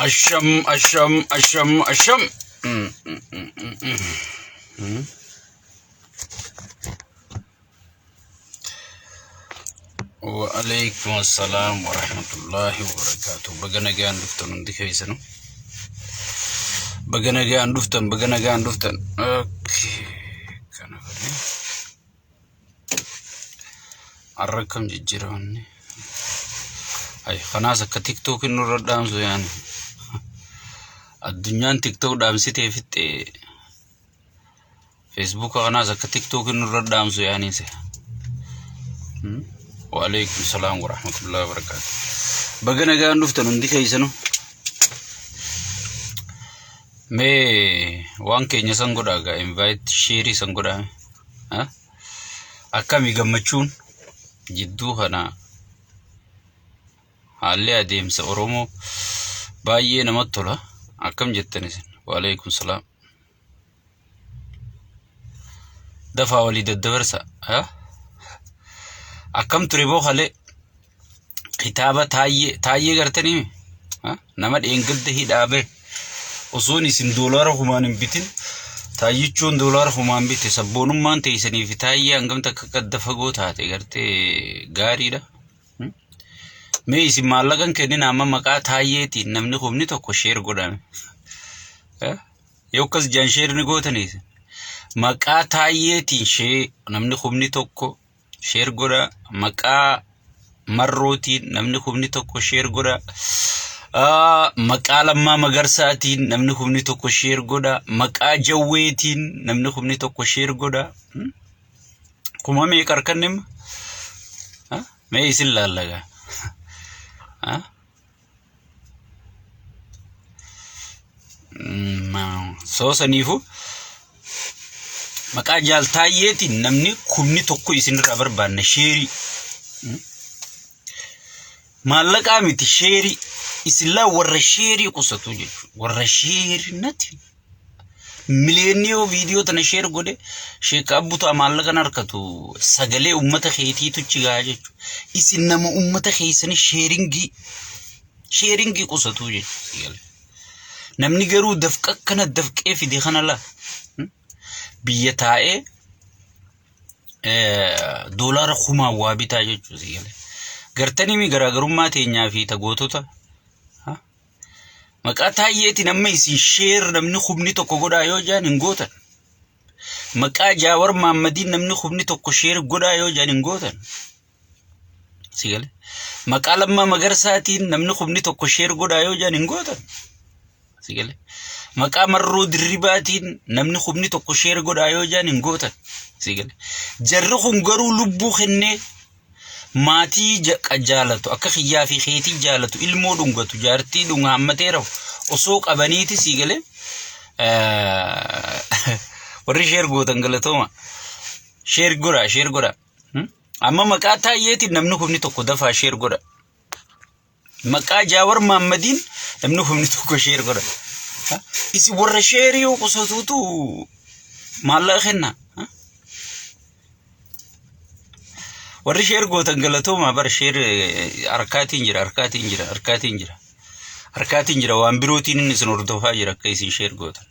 Asham, asham, asham, asham. Mm, mm, mm, mm, mm. Mm. Wa alaikum assalam wa rahmatullahi wa barakatuh. Baga nagaan dhuftan hundi keessanuu. Baga nagaan dhuftan, baga nagaan dhuftan. Okay. Kana godhee. Har'a akkam jijjiiramanni. Ay, kanaas akka TikTokin nurra dhaamsu yaani. Addunyaan TikTok dhaamsitee fixxe. Feesbuuka kanaas akka TikTokin nurra dhaamsu yaani se. Waalaikum salaam wa rahmatullahi wa barakaatu. Baga nagaan dhuftan hundi keessanuu. Mee waan keenya san godhaa gaa invite share san godhaa. Ha? Akkami gammachuun jidduu kana haalli adeemsa Oromoo baay'ee namatti tola. Akkam jettan isin? Waalaikum salaam. Dafaa walii daddabarsa. Ha? Akkam ture boo kalee? Kitaaba taayyee taayyee gartanii nama dheengadda hidhaa bahe osoon isin doolaara kumaan hin bitin taayyichuun doolaara kumaan bite sabboonummaan teessanii fi taayyee hangam takka qadda fagoo taate gartee gaariidha. Mee isin maallaqan kennin amma maqaa taayyeetiin namni kumni tokko sheer godhame. Yoo akkas jaan sheer ni gootanii maqaa taayyeetiin shee namni kumni tokko sheer godha maqaa marrootiin namni kumni tokko sheer godha maqaa lammaa magarsaatiin namni kumni tokko sheer godha maqaa jawweetiin namni kumni tokko sheer godha kuma meeqa harkanne amma mee isin laallagaa Soo saniifu maqaa jaal taayyeetiin namni kumni tokko isinirraa barbaanna sheerii. Maallaqaa miti sheerii. Isin laa warra sheerii qusatu jechuudha. Warra sheerii nati. Miliyoonni yoo viidiyoo tana sheer godhe sheeka abbutaa maallaqan harkatu sagalee uummata keetiitu achi gahaa jechuudha. Isin nama uummata keessanii sheeringii sheeringii qusatuu jechuudha. Namni garuu dafqa akkana dafqee fide kana laa biyya taa'ee doolaara kumaan waa bitaa jechuudha. Gartanii mi garaagarummaa teenyaa fi tagootota Maqaa taayyeetiin amma isin sheer namni kumni tokko godhaa yoo jaan hin gootan. Maqaa Jaawar Maammadiin namni kumni tokko sheer godhaa yoo jaan hin gootan. Si gale? Maqaa Lammaa Magarsaatiin namni kumni tokko sheer godhaa yoo jaan hin gootan. Si gale? Maqaa Marroo Dirribaatiin namni kumni tokko sheer godhaa yoo jaan hin gootan. Si gale? Jarri kun garuu lubbuu kennee maatii jaalatu akka kiyyaa fi keetii jaalatu ilmoo dhungatu jaartii dhunga hammatee rafu osoo qabaniiti sii galee warri sheer gootan galatooma sheer godha sheer godha amma maqaa taayyeetiin namni kumni tokko dafaa sheer godha. Maqaa Jaawar Maammadiin namni humni tokko sheer godha. Isin warra sheerii yoo qusatuutu maallaqa kenna. Warri sheer gootan galatoomaa bara sheer harkaatiin jira harkaatiin jira harkaatiin jira. Harkaatiin jira waan birootiin inni isin hordofaa jira akka isin sheer gootan.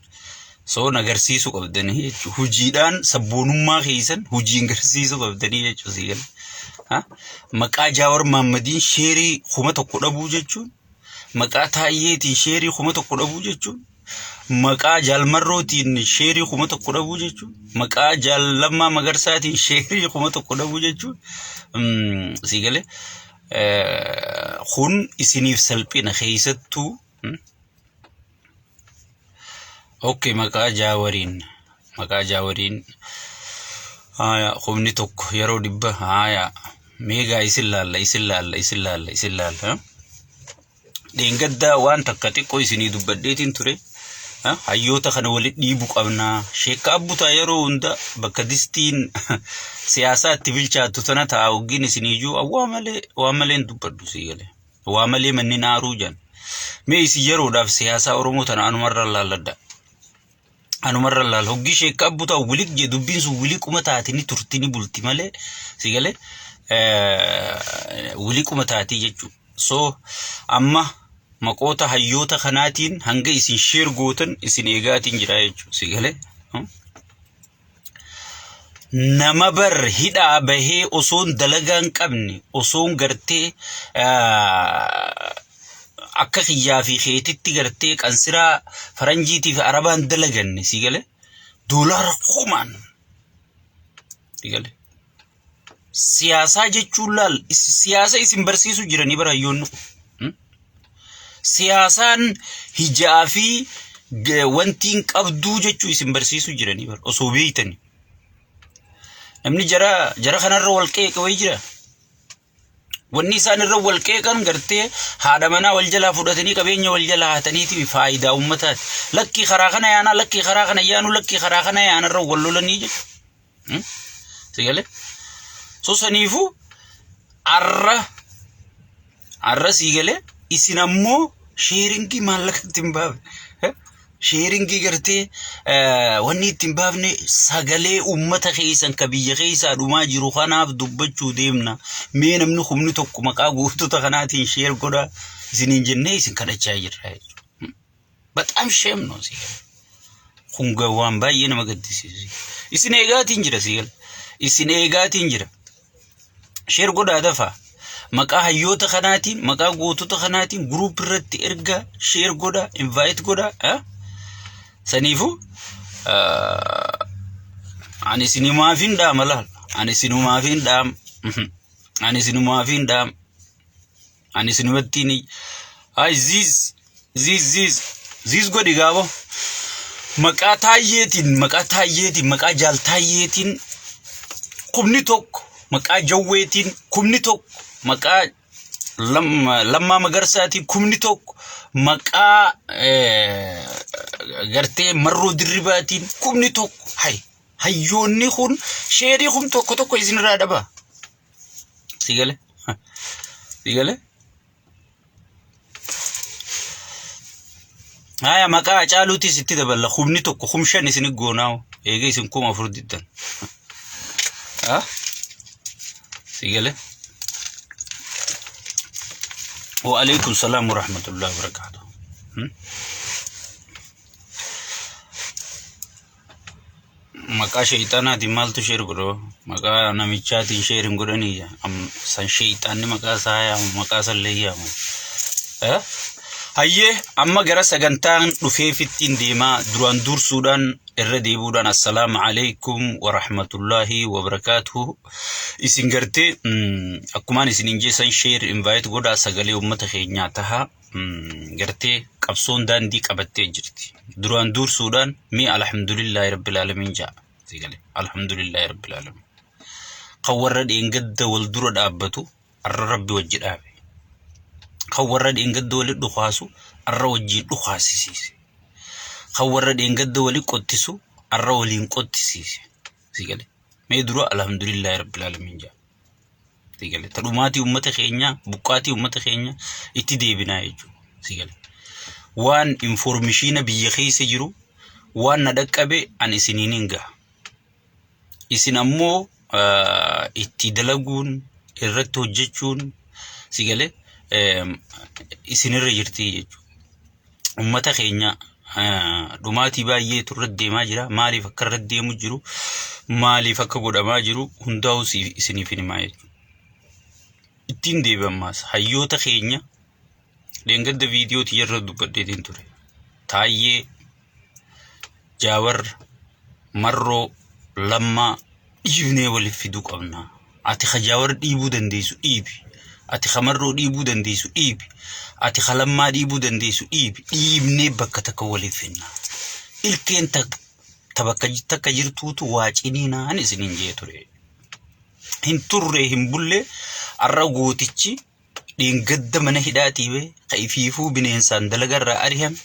Soon agarsiisuu qabdanii jechuudha. Hojiidhaan sabboonummaa keessan hojiin agarsiisuu qabdanii jechuudha sii gala. Maqaa Jaawar Maammadiin sheerii 1000 dhabuu jechuun, maqaa Taayyeetiin sheerii 1000 dhabuu jechuun, maqaa Jaalmarrootiin sheerii 1000 dhabuu jechuun, maqaa Jaal Lammaa Magarsaatiin sheerii 1000 dhabuu jechuun sii galee kun isiniif salphina keessattuu. Ok maqaa jaawariin maqaa jaawariin haya kumni tokko yeroo dhibba haya meegaa isin laalla isin laalla isin laalla isin laalla dheengaddaa waan takka xiqqoo isinii dubbadheetiin ture hayyoota kana walitti dhiibu qabnaa sheekka abbutaa yeroo hunda bakka distiin siyaasaa itti bilchaattu tana ta'a waggiin isiniiyyuu waa malee waa malee hin dubbadhu sii galee. Waa malee manni naaruu jedhan. Mee isin yeroodhaaf siyaasaa Oromoo tana anumarra laalladha. Anumarra laal hoggii sheekka abbu ta'u wiliq jee dubbiin sun wiliquma taati ni turti ni bulti malee si galee wiliquma taatii jechuudha. So amma Maqoota hayyoota kanaatiin hanga isin share gootan isin eegaatiin jira jechuudha. Si galee? Nama bar hidhaa bahee osoon dalagaa hin qabne osoon gartee akka kiyyaa fi keetitti gartee qansiraa faranjiitii fi arabaan dalaganne si galee doolaara kumaan si galee. Siyaasaa jechuun laal siyaasa isin barsiisu jiranii bara hayyoonni kun. Siyaasaan hijaa fi wantiin qabduu jechuu isin barsiisu jiranii bara osoo beeytani. Namni jara jara kanarra wal qeeqe wayii jira. Wanni isaan irra wal qeeqan gartee haadha manaa wal jalaa fudhatanii qabeenya wal jalaa hataniiti faayidaa uummataati. Lakkii karaa kana yaanaa lakkii karaa kana yaanu lakkii karaa kana yaanarra wal lolanii jechuudha. Si galee? So saniifuu arra arra sii galee isin ammoo sharing maallaqa ittiin baafne. Sharing gartee wanni ittiin baafne sagalee uummata keessan ka biyya keessaa dhumaa jiru kanaaf dubbachuu deemna. Mee namni humni tokko maqaa gootota kanaatiin share godhaa isiniin jennee isin kadhachaa jirra jechuudha. በጣም shame ነው sii galee. Kun waan baay'ee nama gaddisiisu. Isin eegaatiin jira sii galee. Isin eegaatiin jira. Share godhaa dafaa. Maqaa hayyoota kanaatiin, maqaa gootota kanaatiin group irratti ergaa share godhaa, invite godhaa. Saniifuu ani isinumaafin dhaama laal. Ani isinumaafin dhaama. Ani isinumaafin dhaama. Ani isinumattiin ay ziiz ziiz ziiz ziiz godhi gaabo. Maqaa taayyeetiin, maqaa taayyeetiin, maqaa jaaltaayyeetiin kumni tokko, maqaa jawweetiin kumni tokko, maqaa lammaa magarsaatiin kumni tokko, maqaa gartee marroo dirribaatiin kumni tokko. Hay hayyoonni kun share kum tokko tokko isinirraa dhaba. Si galee? Si galee? Haya maqaa Hacaaluutis itti daballa kumni tokko 5000 isin goonaa eega isin 4000 diddan. Ha? Si galee? Wa alaikum salaam wa rahmatullahi wa barakatuh. Maqaa sheeyxaanaatiin maaltu share godhu? Maqaa namichaatiin share hin godhanii san sheeyxaanni maqaa isaa yaamu maqaa sallee yaamu. Eh? Hayyee amma gara sagantaan dhufeefittiin deemaa duraan dursuudhaan irra deebi'uudhaan assalaamu alaikum wa rahmatullahi wa barakaatuhu. Isin gartee akkumaan isiniin jeessan share invite godhaa sagalee uummata keenyaa tahaa. Gartee qabsoon daandii qabattee jirti. Duraan dursuudhaan mee alhamdulillaahi rabbil aalamiin ja'a. Si galee alhamdulillaahi rabbil aalamiin. Kan warra dheengadda wal dura dhaabbatu arra rabbi wajji dhaabe. Kan warra dheengadda wali dhukaasu arra wajjiin dhukaasisiise. Kan warra dheengadda wali qottisu arra waliin qottisiise. Si galee mee dura alhamdulillaahi rabbil aalamiin ja'a. Si galee ta dhumaatii uummata keenyaa buqqaatii uummata keenyaa itti deebinaa jechuudha. Si galee waan information biyya keessa jiru waan na dhaqqabe an isiniin hin gaha. Isin ammoo itti dalaguun irratti hojjechuun si galee isinirra jirti jechuudha. Uummata keenya dhumaatii baay'eetu irratti deemaa jira. Maaliif akka irratti deemu jiru, maaliif akka godhamaa jiru hundaa'u isiniif hin himaa jechuudha. Ittiin deebi'a ammaas hayyoota keenya dheengadda viidiyoo tiyyarra dubbadheetiin ture. Taayyee, Jaawar, Marroo, Lammaa dhiibnee waliif fiduu qabna. Ati ka Jaawar dhiibuu dandeessu dhiibi. Ati ka Marroo dhiibuu dandeessu dhiibi. Ati ka Lammaa dhiibuu dandeessu dhiibi. Dhiibnee bakka takka waliif finna. Ilkeen ta bakka takka jirtuutu waa ciniinaan isiniin jee ture. Hin turre hin bulle arra gootichi dheengadda mana hidhaatii ba'e ka ifiifuu bineensaan dalagarraa arihame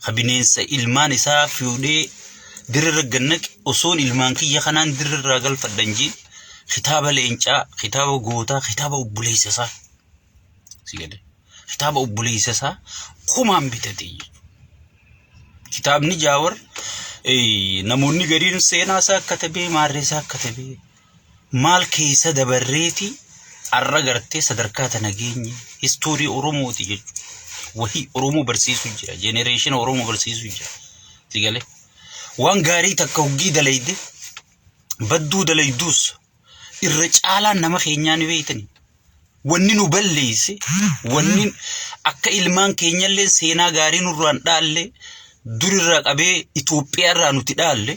ka bineensa ilmaan isaa fuudhee dirra gad naqe osoon ilmaan kiyya kanaan dirra irraa galfadhan jee kitaaba leencaa kitaaba gootaa kitaaba obboleessa isaa si galee kitaaba obboleessa isaa kumaan bitate jechuudha. Kitaabni Jaawar namoonni gariin seenaa isaa katabee maarree isaa katabee maal keessa dabarreeti arra gartee sadarkaa tana geenye history Oromooti jechuudha. Wahii Oromoo barsiisuu jira. Generation Oromoo barsiisuu jira. Si galee? Waan gaarii takka hoggii dalayde badduu dalayduus irra caalaan nama keenyaa ni beeytani. Wanni nu balleeyse, wanni akka ilmaan keenyallee seenaa gaarii nurraan dhaalle, durirraa qabee Itoophiyaa irraa nuti dhaalle,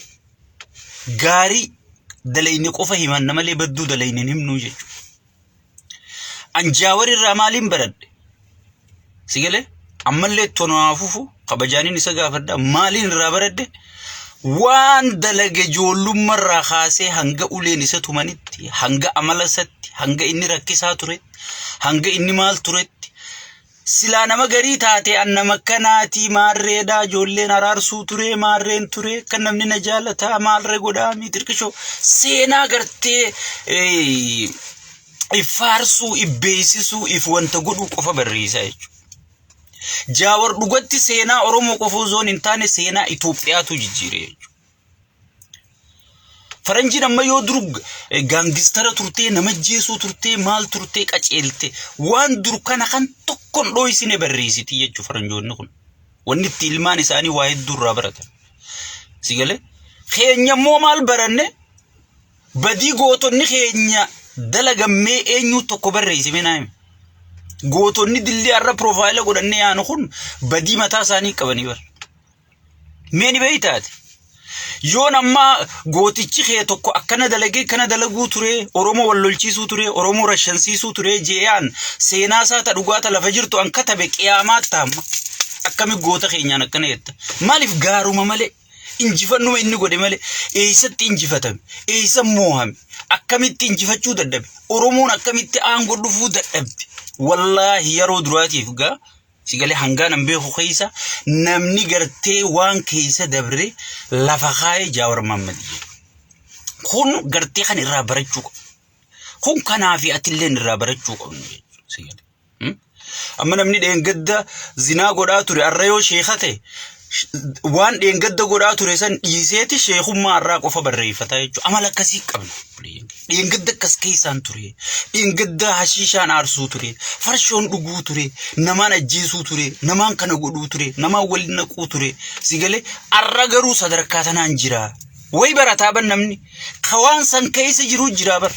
gaarii dalayne qofa himanna malee badduu dalayne hin himnuu jechuudha. An Jaawar irraa maaliin baradhe? Si galee? Ammallee itti fufu kabajaaniin isa gaafadha. Maaliin irraa baradhe? Waan dalage ijoollummaa irraa kaasee hanga uleen isa tumanitti, hanga amala isatti, hanga inni rakkisaa turetti, hanga inni maal turetti, silaa nama garii taate an nama akkanaatii maarreedhaa ijoolleen araarsuu ture maarreen ture kan namni na jaalataa maalree godhaa miixirqishoo seenaa gartee if faarsuu if beeksisuu if wanta godhuu qofa barreessaa jechuudha. Jaawar dhugatti seenaa Oromoo qofa osoo hin taane seenaa Itoophiyaatu jijjiire jechuudha. Faranjiin amma yoo dur gangster turtee nama jeesuu turtee maal turtee qaceelte waan dur kana kan tokkoon dhooysine barreessiti jechuudha faranjoonni kun. Wanni itti ilmaan isaanii waa hedduu irraa baratan. Si galee? Keenya immoo maal baranne badii gootonni keenya dalagammee eenyu tokko barreessime naa himi. Gootonni dillii har'a profile godhannee yaanu kun badii mataa isaanii qabanii bara. Mee ni beeytaati? Yoon ammaa gootichi kee tokko akkana dalagee kana dalaguu ture, Oromoo wal lolchiisuu ture, Oromoo rashansiisuu ture jeeyaan seenaa isaa ta dhugaa ta lafa jirtu an katabe qiyaamaatti hamma. Akkami goota keenyaan akkana jetta? Maaliif gaaruma malee? Injifannuma inni godhe malee eessatti injifatame? Eessa moohame? Akkamitti injifachuu dadhabe? Oromoon akkamitti aangoo dhufuu dadhabde? Wallaahi yeroo duraatiif gaa si galee hangaan an beeku keessa namni gartee waan keessa dabre lafa kaayee Jaawar Mahammad jedhu. Kun gartee kan irraa barachuu qabu. Kun kanaa fi atilleen irraa barachuu qabnu jechuudha. Si galee. Amma namni dheengadda zinaa godhaa ture har'a yoo sheeka ta'e waan dheengadda godhaa ture san dhiiseeti sheekummaa har'aa qofa barreeffata jechuudha. Amala akkasii qabna. Dheengadda akkas keessaan ture. Dheengadda hashiishaan aarsuu ture. Farshoon dhuguu ture. Namaan ajjeesuu ture. Namaan kana godhuu ture. Namaan waliin naquu ture. Si galee har'a garuu sadarkaa tanaan jira. Wayi barataa ban namni. Ka waan san keessa jiruu jira bar.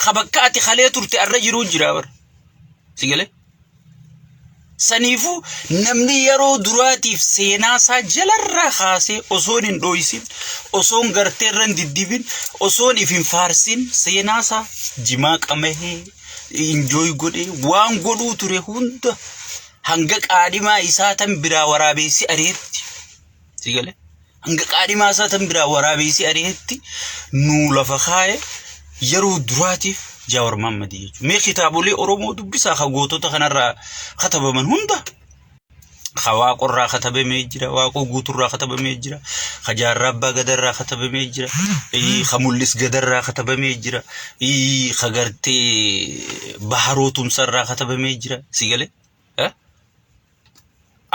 Ka bakka ati kalee turte har'a jiruu jira bar. Si galee? Saniifuu namni yeroo duraatiif seenaa isaa jalarraa kaasee osoon hin dhoysin, osoon gartee irra hin diddibin, osoon if hin faarsin seenaa isaa jimaa qamahee, enjoy godhee waan godhuu ture hunda hanga qaadhimaa isaa tan biraa waraabeessi ari'etti. Si galee? Hanga qaadhimaa isaa tan biraa waraabeessi ari'etti nuu lafa kaaye yeroo duraatiif Jaawar Mahammad jechuudha. Mee kitaabolee Oromoo dubbisaa ka gootota kanarraa katabaman hunda. Ka Waaqorraa katabamee jira, Waaqoo Guuturraa katabamee jira, ka Jaarraa Abbaa Gadarraa katabamee jira, ka Mul'is Gadarraa katabamee jira, ka gartee Baharoo Tumsarraa katabamee jira. Si galee?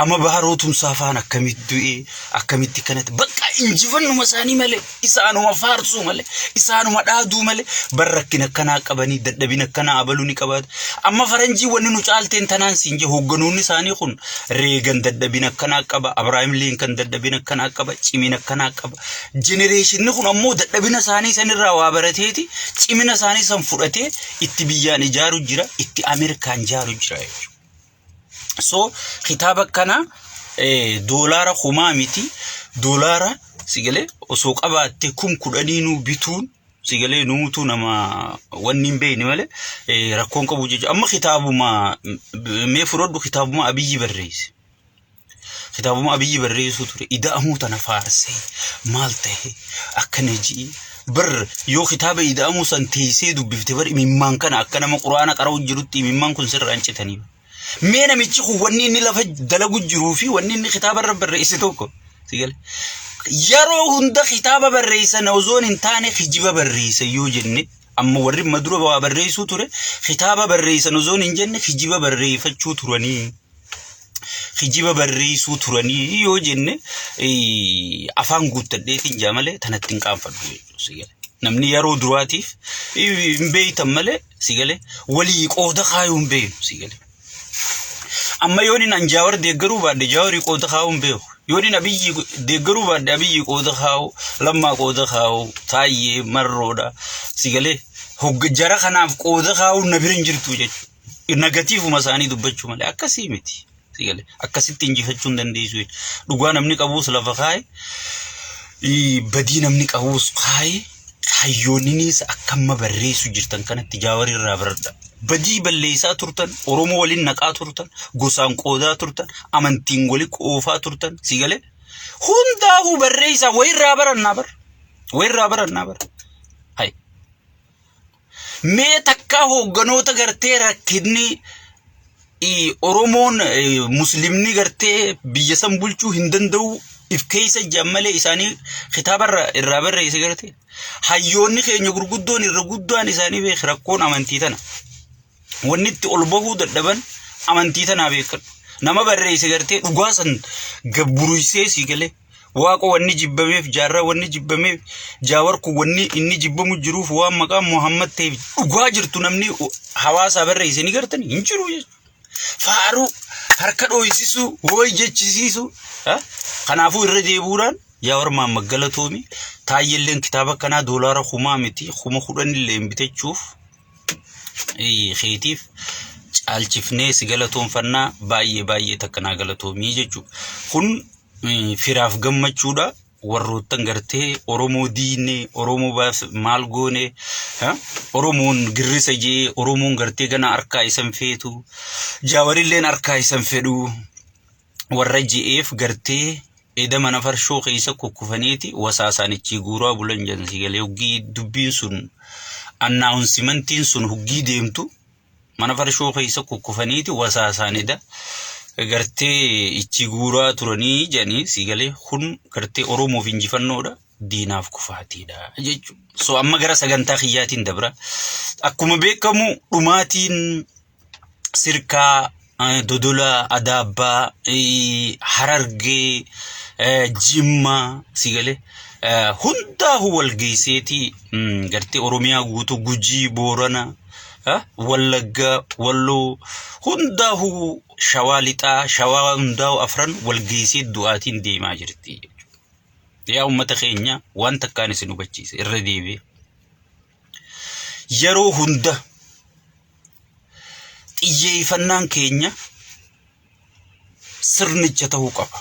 Amma Baharoo Tumsaa faan akkamitti du'ee akkamitti kanatti bakka injifannuma isaanii malee isaanuma faarsuu malee isaanuma dhaaduu malee bar rakkina akkanaa qabanii dadhabina akkanaa abaluu ni qabaatu. Amma faranjii wanni nu caalteen tanaan siin jee hoogganoonni isaanii kun Reegan dadhabina akkanaa qaba, Abrahaam Liinkan dadhabina akkanaa qaba, cimina akkanaa qaba. Generationni kun ammoo dadhabina isaanii sanirraa waa barateeti cimina isaanii san fudhatee itti biyyaan ijaaru jira, itti Ameerikaan ijaaru jira jechuudha. So kitaaba kana doolaara kumaa miti doolaara sigalee osoo qabaatte 10,000nuu bituun sigalee nuutu nama wanni hin beekne malee rakkoon qabu jechuudha. Amma kitaabuma mee fudhadhu kitaabuma Abiyyi barreesse. Kitaabuma Abiyyi barreessuu ture ida'amuu tana faarsee maal ta'e akkana ji'i bar yoo kitaaba ida'amuu san teessee dubbifte bar imimmaan kana akka nama quraana qara'u jirutti imimmaan kun sirraa hin citanii. Mee namichi kun wanni inni lafa dalagu jiruu fi wanni inni kitaaba irra barreesse tokko si gale. Yeroo hunda kitaaba barreessan osoo hin taane kijiba barreessan yoo jenne amma warri amma dura waa barreessuu ture kitaaba barreessan osoo hin jenne kijiba barreeffachuu turanii. Kijiba barreessuu turanii yoo jenne afaan guuttadheetiin jaa malee tanatti hin qaanfadhu jechuudha si gale. Namni yeroo duraatiif hin beektan malee si gale walii qooda kaayuu hin beeknu si gale. Amma yoon an Jaawar deeggaruu baadhe Jaawarii qooda kaa'uu hin beeku. Yoon Abiyyi deeggaruu baadhe Abiyyi qooda kaa'u, Lammaa qooda kaa'u, Taayyee Marroodha. Sigalee jara kanaaf qooda kaa'uun na bira hin jirtu jechuudha. Nagatiifuma isaanii dubbachuu malee akkasii miti. Sigalee akkasitti injifachuu hin dandeessu jechuudha. Dhugaa namni qabuus lafa kaa'e, badii namni qabuus kaa'e, hayyoonninis akka amma barreessu jirtan kanatti Jaawarii irraa baradha. Badii balleessaa turtan, Oromoo waliin naqaa turtan, gosaan qoodaa turtan, amantiin wali qoofaa turtan, sigalee hundaafuu barreessaa wayirraa barannaa bara. Wayirraa barannaa bara. Hai. Mee takkaa hoogganoota gartee rakkinni Oromoon muslimni gartee biyya san bulchuu hin danda'u if keessa jiran malee isaanii kitaaba irraa barreesse gartee. Hayyoonni keenya gurguddoon irra guddaan isaanii beek rakkoon amantii tana. Wanni itti ol bahuu dadhaban amantii tanaa beekadhu. Nama barreesse gartee dhugaa san gabburuysee sii galee. Waaqa wanni jibbameef jaarraa wanni jibbameef jaawar kun wanni inni jibbamu jiruuf waan maqaan Muhammad ta'eef dhugaa jirtu namni hawaasaa barreesse ni gartani hin jiru jechuudha. Faaruu harka dhooysisuu wooy jechisiisuu kanaafuu irra deebi'uudhaan Jaawar Mahammad galatoomi taayyelleen kitaaba kanaa doolaara kumaa miti 10,000 illee hin bitachuuf keetiif caalchifnee si galatoonfannaa baay'ee baay'ee takka naa galatoomii jechuudha. Kun firaaf gammachuudha. Warroottan gartee Oromoo diinee Oromoo baas maal goone Oromoon girrisa jee Oromoon gartee gana harkaa isan feetu Jaawarilleen harkaa isan fedhu warra je'eef gartee eda mana farshoo keessa kukkufaniiti wasaasaan ichii guuraa bulan jedhan si galee hoggii dubbiin sun annaawunsimantiin sun hoggii deemtu mana farshoo keessa kukkufaniiti wasaasaan eda gartee ichi guuraa turanii jedhanii si galee kun gartee Oromoof injifannoodha diinaaf kufaatiidha jechuudha. So amma gara sagantaa kiyyaatiin dabra. Akkuma beekamu dhumaatiin Sirkaa, Dodolaa, Adaabbaa, Harargee, Jimmaa si galee hundaahu wal geesseeti gartee Oromiyaa guutuu Gujii, Boorana, Wallaggaa, Walloo hundaahu Shawaa Lixaa, Shawaa hundaahu afran wal geessee du'aatiin deemaa jirti jechuudha. Yaa uummata keenya waan takkaan isin hubachiise irra deebi'ee. Yeroo hunda xiyyeeffannaan keenya sirnicha ta'uu qaba.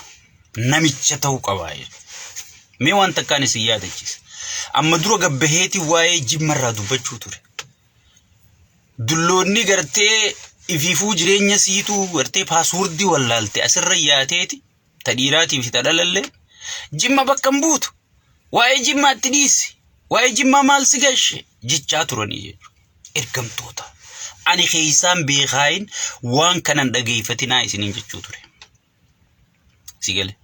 Namicha ta'uu qaba. Mee waan takkaan isin yaadachiisa. Amma dura gabbaheetii waa'ee jimmarraa dubbachuu ture. Dulloonni gartee ifiifuu jireenya siituu gartee paaswordii wallaalte asirra yaateeti ta dhiiraatii fi ta dhalallee jimma bakka hin buutu. Waa'ee jimmaatti dhiisi. Waa'ee jimmaa maal si gashe jechaa turanii jechuudha. Ergamtoota. Ani keessaan beekaayin waan kanan dhageeffatinaa isiniin jechuu ture. Si gale.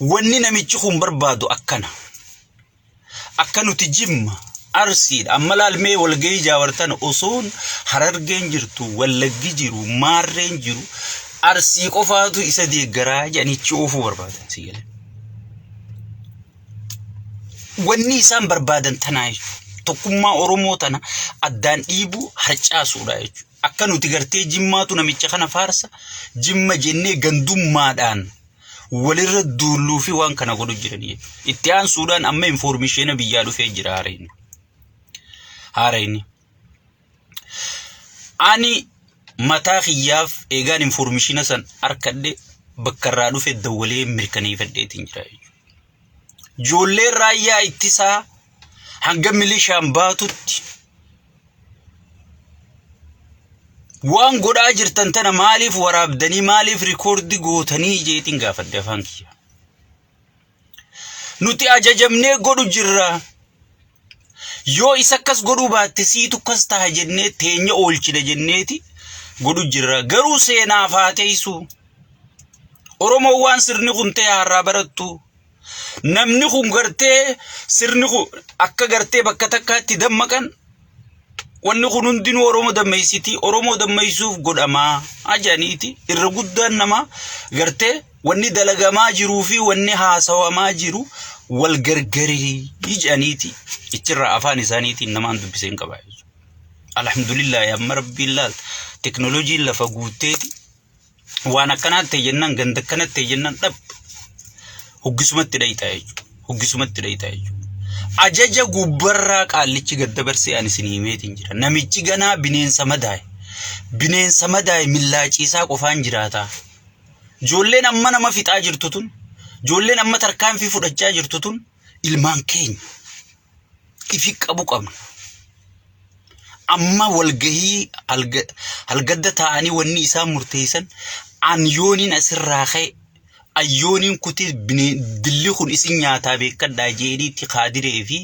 Wanni namichi kun barbaadu akkana. Akka nuti Jimma, Arsiidha. Amma laalmee walgahii jaawartan osoon Harargeen jirtu, Wallaggi jiru, Maarreen jiru, Arsii qofaatu isa deeggaraa jedhanichi oofuu barbaadan si gale. Wanni isaan barbaadan tanaa jechuudha. Tokkummaa Oromoo tana addaan dhiibuu harcaasuudha jechuudha. Akka nuti gartee Jimmaatu namicha kana faarsa, Jimma jennee gandummaadhaan walirra duulluu fi waan kana godhu jiran jechuudha. Itti aansuudhaan amma infoormisheena biyyaa dhufee jira haarayni. Haarayni. Ani mataa kiyyaaf eegaan infoormishiina san arkadhe bakka irraa dhufe dawwalee mirkaneeffadheetiin jira jechuudha. Ijoolleen raayyaa ittisaa hanga milishaan baatutti waan godhaa jirtan tana maaliif waraabdanii maaliif rikoordi gootanii jeetiin gaafadhe afaan kiyya. Nuti ajajamnee godhu jirra. Yoo isa akkas godhuu baatte siitu akkas taha jennee teenya oolchina jenneeti godhu jirra. Garuu seenaaf haa teessu. Oromoon waan sirni kun ta'e har'aa barattu. Namni kun gartee sirni kun akka gartee bakka takkaatti dammaqan wanni kun hundinuu Oromoo dammeessiti. Oromoo dammeessuuf godhamaa ajaniiti. Irra guddaan namaa gartee wanni dalagamaa jiruu fi wanni haasawamaa jiru wal gargarii jedhaniiti. Ichirraa afaan isaaniitiin namaan dubbisee hin qabaa jechuudha. Alhamdulillah amma rabbiin laal teknooloojiin lafa guutteeti. Waan akkanaa ta'e jennaan, ganda akkana ta'e jennaan, dhab hoggisumatti dhayxaa jechuudha. Hoggisumatti dhayxaa jechuudha. Ajaja gubbarraa qaallichi gad dabarsee ani isin himeetiin jira. Namichi ganaa bineensa madaa'e. Bineensa madaa'e millaaciisaa qofaan jiraataa. Ijoolleen amma nama fixaa jirtu tun, ijoolleen amma tarkaanfii fudhachaa jirtu tun ilmaan keenya. Ifi qabu qabna. Amma walgahii halgadda taa'anii wanni isaan murteessan an yooniin asirraa ka'e ayyooniin kutee dilli kun isin nyaataa beekadhaa jeeniitti kaadiree fi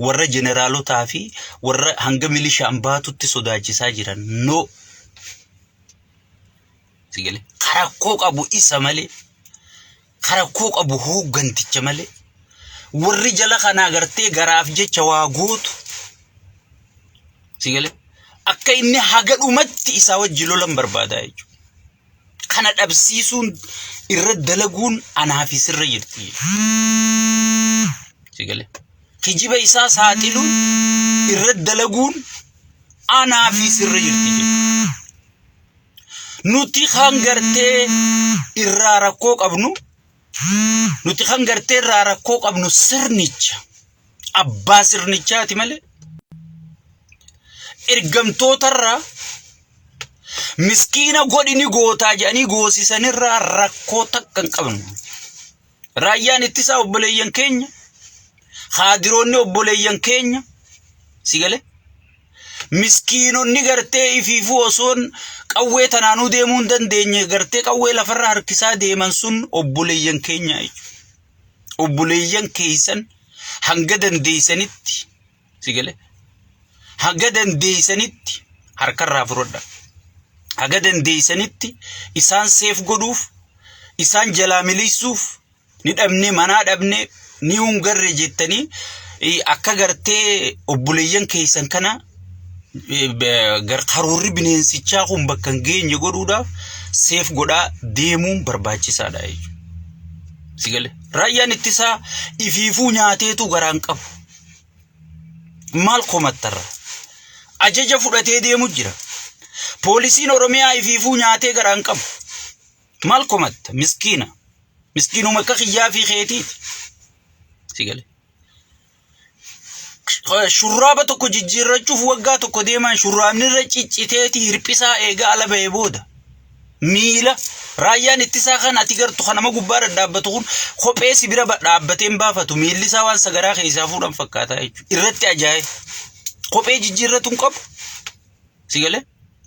warra jeneraalotaa fi warra hanga milishaan baatutti sodaachisaa jiran. No. Sigale karakkoo qabu isa malee, karakkoo qabu hoogganticha malee, warri jala kanaa gartee garaaf jecha waa gootu sigale akka inni haga dhumatti isaa wajji lolan barbaadaa jechuudha. Kana dhabsiisuun irra dalaguun anaa fi sirra jirti. Sigale kijiba isaa saaxiluun irra dalaguun anaa fi sirra jirti jechuudha. Nuti kan gartee irraa rakkoo qabnu, nuti kan gartee irraa rakkoo qabnu sirnicha abbaa sirnichaati malee ergamtootarraa miskiina godhini gootaa jedhanii goosisanirraa rakkoo takka hin qabnu. Raayyaan ittisaa obboleeyyan keenya, kaadiroonni obboleeyyan keenya, si galee? Miskiinonni gartee ifiifuu osoon qawwee tanaanuu deemuu hin dandeenye gartee qawwee lafarra harkisaa deeman sun obboleeyyan keenya jechuudha. Obboleeyyan keessan hanga dandeessanitti, si galee, hanga dandeessanitti harkarraa fudhadha. Haga dandeessanitti isaan seef godhuuf, isaan jalaa miliqsuuf, ni dhabne manaa dhabne ni hungarre jettanii akka gartee obboleeyyan keessan kana karoorri bineensichaa kun bakka hin geenye godhuudhaaf seef godhaa deemuun barbaachisaadha jechuudha. Si galee raayyaan ittisaa ifiifuu nyaateetu garaan qabu. Maal komattarra? Ajaja fudhatee deemu jira. Poolisiin Oromiyaa ifiifuu nyaatee garaan qabu. Maal komatta? Miskiina. Miskiinuma akka kiyyaa fi keetiiti. Si galee. Shurraaba tokko jijjiirrachuuf waggaa tokko deeman shurraabni irra cicciteeti hirphisaa eegaa ala ba'ee booda. Miila raayyaan ittisaa kan ati gartu kan nama gubbaa dhadhaabbatu kun kophee si bira dhaabbatee hin baafatu, miilli isaa waan sagaraa keessaa fuudhan fakkaataa jechuudha. Irratti ajaa'e. Kophee jijjiirratu hin qabu. Si galee?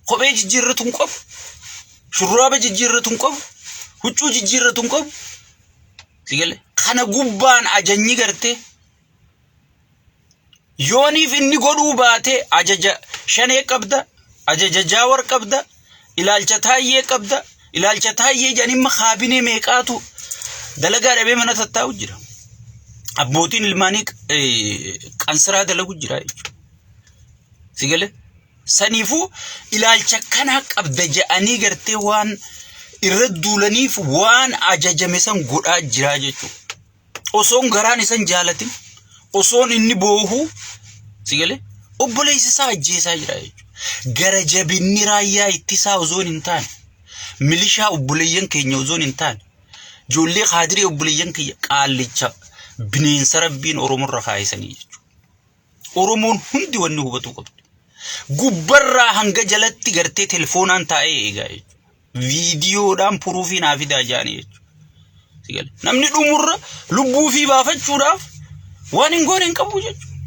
Kophee jijjiirratu hin qabu. Shurraaba jijjiirratu hin qabu. Huccuu jijjiirratu hin qabu. Si galee? Kana gubbaan ajanyi gartee yooniif inni godhuu baate ajaja shanee qabda, ajaja jaawar qabda, ilaalcha taayyee qabda, ilaalcha taayyee jedhanii imma kaabinee meeqaatu dalagaa dhabee mana tattaa'u jira. Abbootiin ilmaanii qansiraa dalagu jira jechuudha. Si galee? Saniifuu ilaalcha kanaa qabda jedhanii gartee waan irra duulaniif waan ajajame san godhaa jiraa jechuudha. Osoon garaan isan jaalatin, osoon inni boohuu, si galee, obboleessi isaa ajjeesaa jira jechuudha. Gara jabinni raayyaa ittisaa osoon hin taane, milishaa obboleeyyan keenya osoon hin taane, ijoollee kaadiree obboleeyyan kiyya qaallicha bineensa rabbiin Oromorra kaayisanii jechuudha. Oromoon hundi wanni hubatuu qabdu. Gubbarraa hanga jalatti gartee telefoonaan taa'ee eegaa jechuudha. Viidiyoodhaan puruufii naa fidaa jaanii jechuudha. Si gale. Namni dhumurra lubbuu fi baafachuudhaaf waan hin goone hin qabu jechuudha.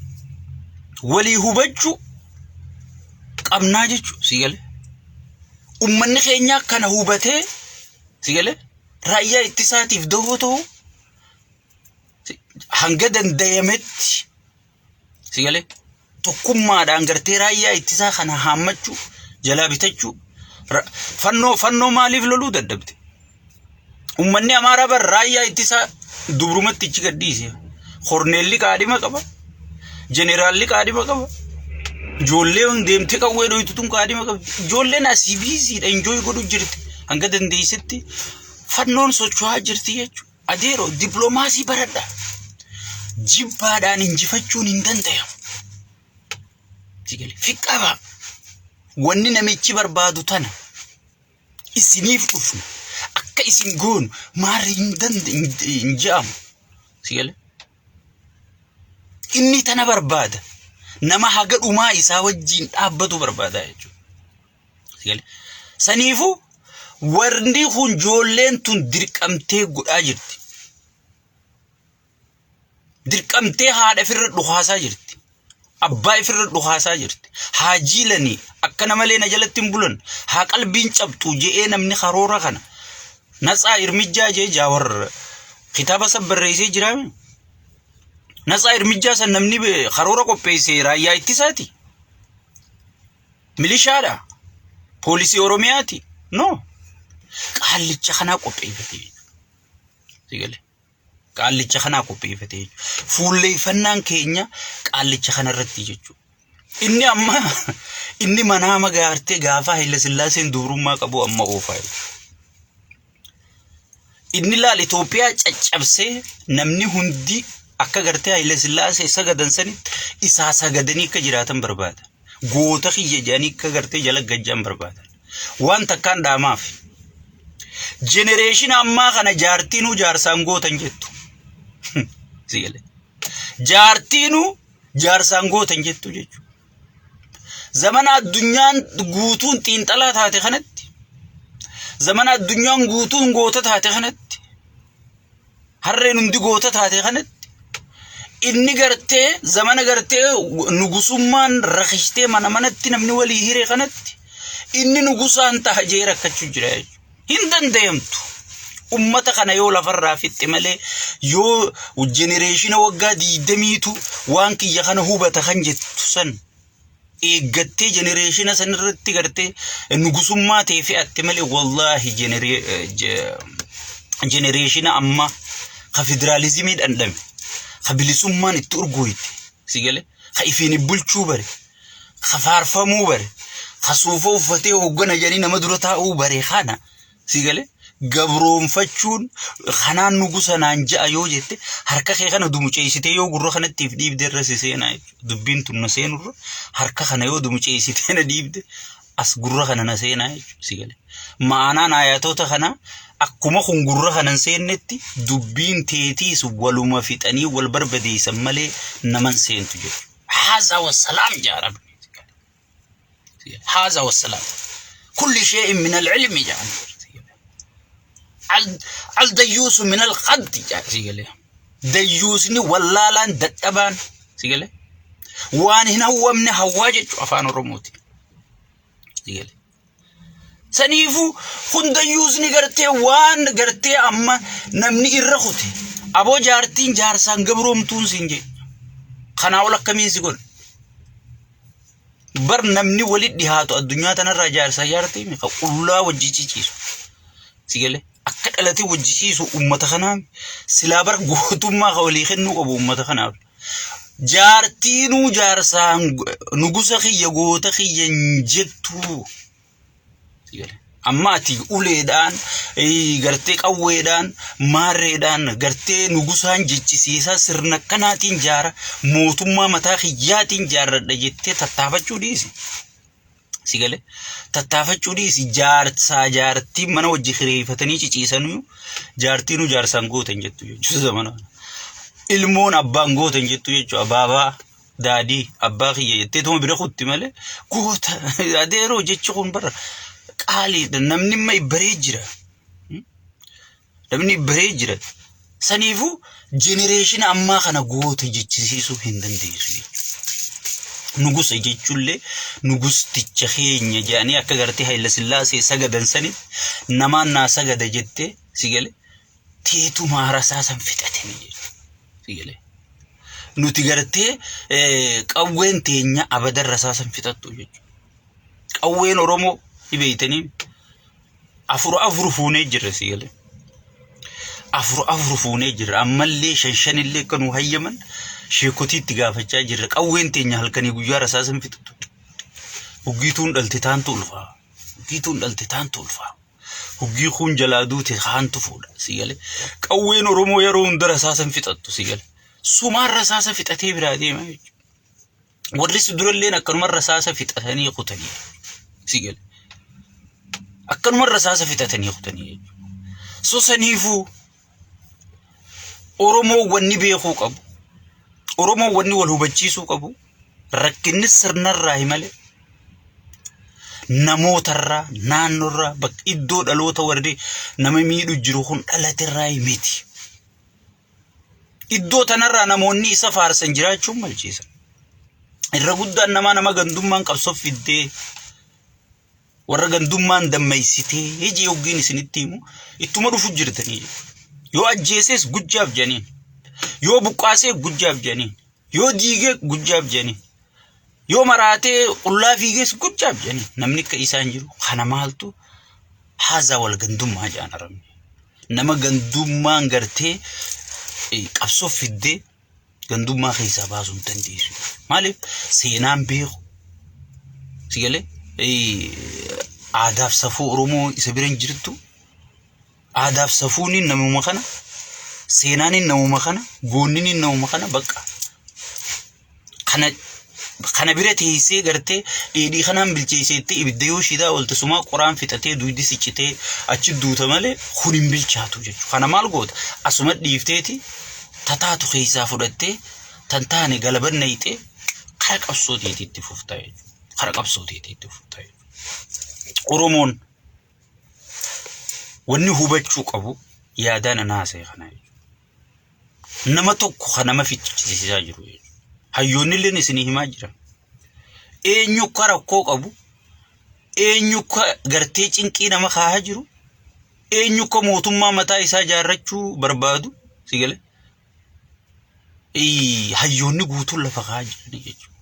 Walii hubachuu qabnaa jechuudha. Si gale. Uummanni keenya kana hubatee, si gale, raayyaa ittisaatiif dahoo ta'uu hanga dandayametti, si galee, tokkummaadhaan gartee raayyaa ittisaa kana haammachuu, jalaa bitachuu. Fannoo maaliif loluu dadhabde? Uummanni Amaaraa bar raayyaa ittisaa dubrumatti ichi gadhiise. Korneelli qaadhima qaba, jeneraalli qaadhima qaba, ijoolleen deemtee qawwee dhoytu tun qaadhima qabdi. Ijoolleen asii biiziidha, enjoy godhu jirti. Hanga dandeessetti fannoon socho'aa jirti jechuudha. Adeero, dippiloomaasii baradha. Jibbaadhaan injifachuun hin danda'amu. Fiqqaba. Wanni namichi barbaadu tana. Isiniif dhufna. isin goonu maarri hin hin je'amu. Si galee? Inni tana barbaada. Nama haga dhumaa isaa wajjin dhaabbatu barbaada jechuudha. Si galee? Saniifuu warri kun ijoolleen tun dirqamtee godhaa jirti. Dirqamtee haadha ifirra dhukaasaa jirti. Abbaa ifirra dhukaasaa jirti. Haa jiilanii akkana malee na jalatti hin bulan. Haa qalbiin cabxu je'ee namni karoora kana. Natsaa irmijjaa jee jaawar kitaaba san barreessee jiraame. Natsaa irmijjaa san namni karoora qopheesse raayyaa ittisaati. Milishaadha. Poolisii Oromiyaati. No. Qaallicha kanaa qopheeffate. Si galee? Qaallicha kanaa qopheeffate jechuudha. Fuulleeffannaan keenya qaallicha kanarratti jechuudha. Inni amma inni manaama gaartee gaafa Haayila Sillaaseen dubrummaa qabu amma oofaa jechuudha. Inni laal Itoophiyaa caccabsee namni hundi akka gartee Haayila Sillaasee sagadan sanitti isaa sagadanii akka jiraatan barbaada. Goota kiyya jedhanii akka gartee jala gajjaan barbaadan. Waan takkaan dhaamaaf. Jenereeshina ammaa kana jaartiinuu jaarsaan gootan jettu. Si galee. Jaartiinuu jaarsaan gootan jettu jechuudha. Zamana addunyaan guutuun xiinxalaa taate kanatti, zamana addunyaan guutuun goota taate kanatti, harreen hundi goota taate kanatti, inni gartee zamana gartee nugusummaan rakishtee mana manatti namni walii hire kanatti inni nugusaan taha jee rakkachuu jira jechuudha. Hin danda'amtu. Ummata kana yoo lafarraa fixxe malee yoo jenereeshina waggaa diidamiitu waan kiyya kana hubata kan jettu san eeggattee jenereeshina san irratti gartee nugusummaa ta'e fe'atte malee wallaahi jenereeshina ammaa ka federaalizimii dhandhame ka bilisummaan itti urgooyte si gale ka ifiin bulchuu bare ka faarfamuu bare ka suufa uffatee hooggana jedhanii nama dura taa'uu bare kana si gale gabroonfachuun kanaan nugusa naan ja'a yoo jette harka kee kana dumuceessitee yoo gurra kanatti if dhiibde irra si seenaa jechuudha. Dubbiin tun na seenurra harka kana yoo dumuceessitee na dhiibde as gurra kana na seenaa jechuudha si gale. Ma'anaan ayatoota kana akkuma kun gurra kana hin seennetti dubbiin teetiis waluma fixanii wal barbadeessan malee naman seentu jechuudha. Haazaa wassalaam jaa rabbi. Haazaa wassalaam. Kulli shee'in min al-ilmi jaan. Al dayyuusu min al-qaddi jaa si galee. Dayyuusni wallaalaan dadhabaan si galee. Waan hin hawwamne hawwaa jechu afaan Oromooti. Si galee. Saniifuu kun dayyuusni gartee waan gartee amma namni irra kute aboo jaartiin jaarsaan gabroomtuun siin jedhe. Kanaa ol akkamiin si godha? Bar namni wali dhihaatu addunyaa tanarraa jaarsaa jaartii ka qullaa wajji ciciisu. Si galee akka dhalatee wajji ciisu uummata kanaaf silaa bar gootummaa ka walii kennuu qabu uummata kanaaf. Jaartiinuu jaarsaan nugusa kiyya goota kiyya hin jettuu. Amma ati uleedhaan gartee qawweedhaan maarreedhaan gartee nugusaan jechisiisaa sirna akkanaatiin jaara mootummaa mataa kiyyaatiin jaarradha jettee tattaafachuu dhiisi. Si galee tattaafachuu dhiisi jaarsaa jaartii mana wajji kireeffatanii ciciisanuu jaartiinuu jaarsaan gootan jettu jechuudha zamana. Ilmoon abbaan gootan jettu jechuudha abaabaa daadii abbaa kiyya jetteetuma bira kutti malee goota adeeroo jechi kun bara qaaliidha namni imma ibbaree jira. Namni ibbaree jira. Saniifuu jenereeshina ammaa kana goota jechisiisuu hin dandeessu jechuudha. Nugusa jechuullee nugusticha keenya jedhanii akka gartee Hayila Sillaasee sagadan sanitti namaan naa sagada jettee si galee teetumaa rasaasan fixatanii jechuudha. Si galee. Nuti gartee qawween teenya abadan rasaasan fixattu jechuudha. Qawween Oromoo ni beeytanii afur afur fuunee jirra si galee. Afur afur fuunee jirra ammallee shan shanillee akka nu hayyaman sheekotii itti gaafachaa jirra. Qawween teenya halkanii guyyaa rasaasan fixattu. Huggiituun dhalte taantu ulfaa. Huggiituun dhalte taantu ulfaa. Huggii kuun jalaa duute kaantu fuudha si galee. Qawween Oromoo yeroo hunda rasaasan fixattu si galee. Sumaan rasaasa fixatee biraa deema jechuudha. Warri si duralleen akkanuma rasaasa fixatanii kutanii si gale. Akkanuma rasaasa fixatanii kutanii jechuudha. So saniifuu Oromoo wanni beekuu qabu, Oromoo wanni wal hubachiisuu qabu, rakkinni sirnarraa malee namootarraa, naannorraa, bakka iddoo dhaloota warri nama miidhu jiru kun dhalaterraa miti. Iddoo tanarraa namoonni isa faarsan jiraachuun malchiisan. Irra guddaan namaa nama gandummaan qabsoo fiddee warra gandummaan dammaysitee hijii hoggiin isinitti himu ittuma dhufu jirtanii. Yoo ajjeesees gujjaaf jedhaniin. Yoo buqqaasee gujjaaf jedhaniin. Yoo diigee gujjaaf jedhaniin. Yoo maraatee qullaa fiigees gujjaaf jedhaniin. Namni akka isaan jiru kana maaltu haazaa wal gandummaa jedhan arabni. Nama gandummaan gartee qabsoo fiddee gandummaa keessaa baasuu hin dandeessu. Maaliif seenaan beeku si galee aadaaf safuu Oromoo isa bira hin jirtu. Aadaaf safuun namuma kana seenaan namuma kana goonni namuma kana bakka kana kana bira teessee gartee dheedhii kanaan bilcheesseettee ibidda yoo shidaa oolte sumaa qoraan fixatee duydi siccitee achi duuta malee kun hin bilchaatu jechuudha. Kana maal goota? Asuma dhiifteeti tataatu keessaa fudhattee tan taane galaban nayxee kara qabsoo teetiitti fuftaa jechuudha. Kara qabsoo teetiitti fuftaa jechuudha. Oromoon wanni hubachuu qabu yaadaan ana haasa'e kana jechuudha. Nama tokko kan nama fichisiisaa jiru jechuudha. Hayyoonni illee isinii himaa jiran. Eenyu akka rakkoo qabu, eenyu akka gartee cinqii nama kaahaa jiru, eenyu akka mootummaa mataa isaa ijaarrachuu barbaadu, si galee? Hayyoonni guutuun lafa kaahaa jiran jechuudha.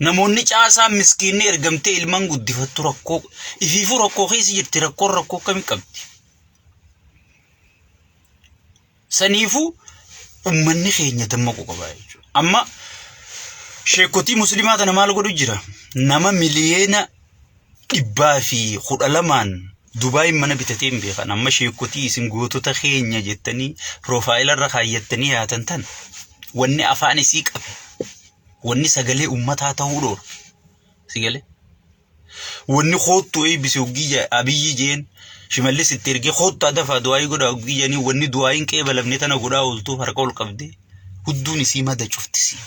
Namoonni caasaa miskiinni ergamtee ilmaan guddifattu rakkoo ifiifuu rakkoo keessa jirti rakkoon rakkoo akkamii qabdi. Saniifuu ummanni keenya dammaquu qaba jechuudha. Amma sheekotii musliimaa tana maal godhu jira? Nama 112,000,000 Dubaayin mana bitatee hin beekan. Amma sheekotii isin gootota keenya jettanii piroofaayila irra kaayyattanii yaatan tan wanni afaan isii qabe wanni sagalee ummataa ta'uu dhoorke. Si galee? Wanni koottu eebbise hoggii Abiyyi jeen Shimallis itti ergee koottaa dafaa du'aayii godhaa hoggii jedhanii wanni du'aayiin qeebalamne tana godhaa ooltuuf harka ol qabdee hudduun isii mada cuftisii.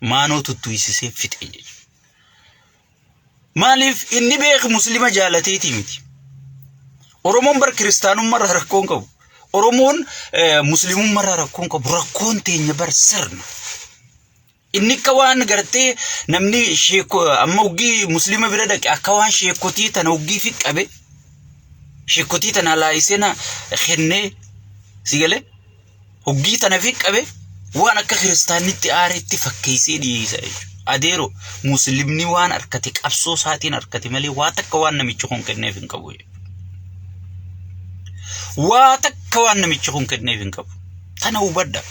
Maanoo tuttuysisee fixe jechuudha. Maaliif inni beeku muslima jaalateetii miti. Oromoon bar kiristaanummarraa rakkoon qabu. Oromoon muslimummarraa rakkoon qabu. Rakkoon teenya bar sirna. Inni akka waan gartee namni sheeko amma hoggii muslima bira dhaqe akka waan sheekotii tana hoggii fi qabe sheekotii tana laayisee na kennee si galee hoggii tana fi qabe waan akka kiristaannitti aareetti fakkeessee dhiyeessa jechuudha. Adeero muslimni waan harkate qabsoo isaatiin harkate malee waa takka waan namichi kun kenneef hin qabu jechuudha. Waa takka waan namichi kun kenneef hin qabu. Tana hubadha.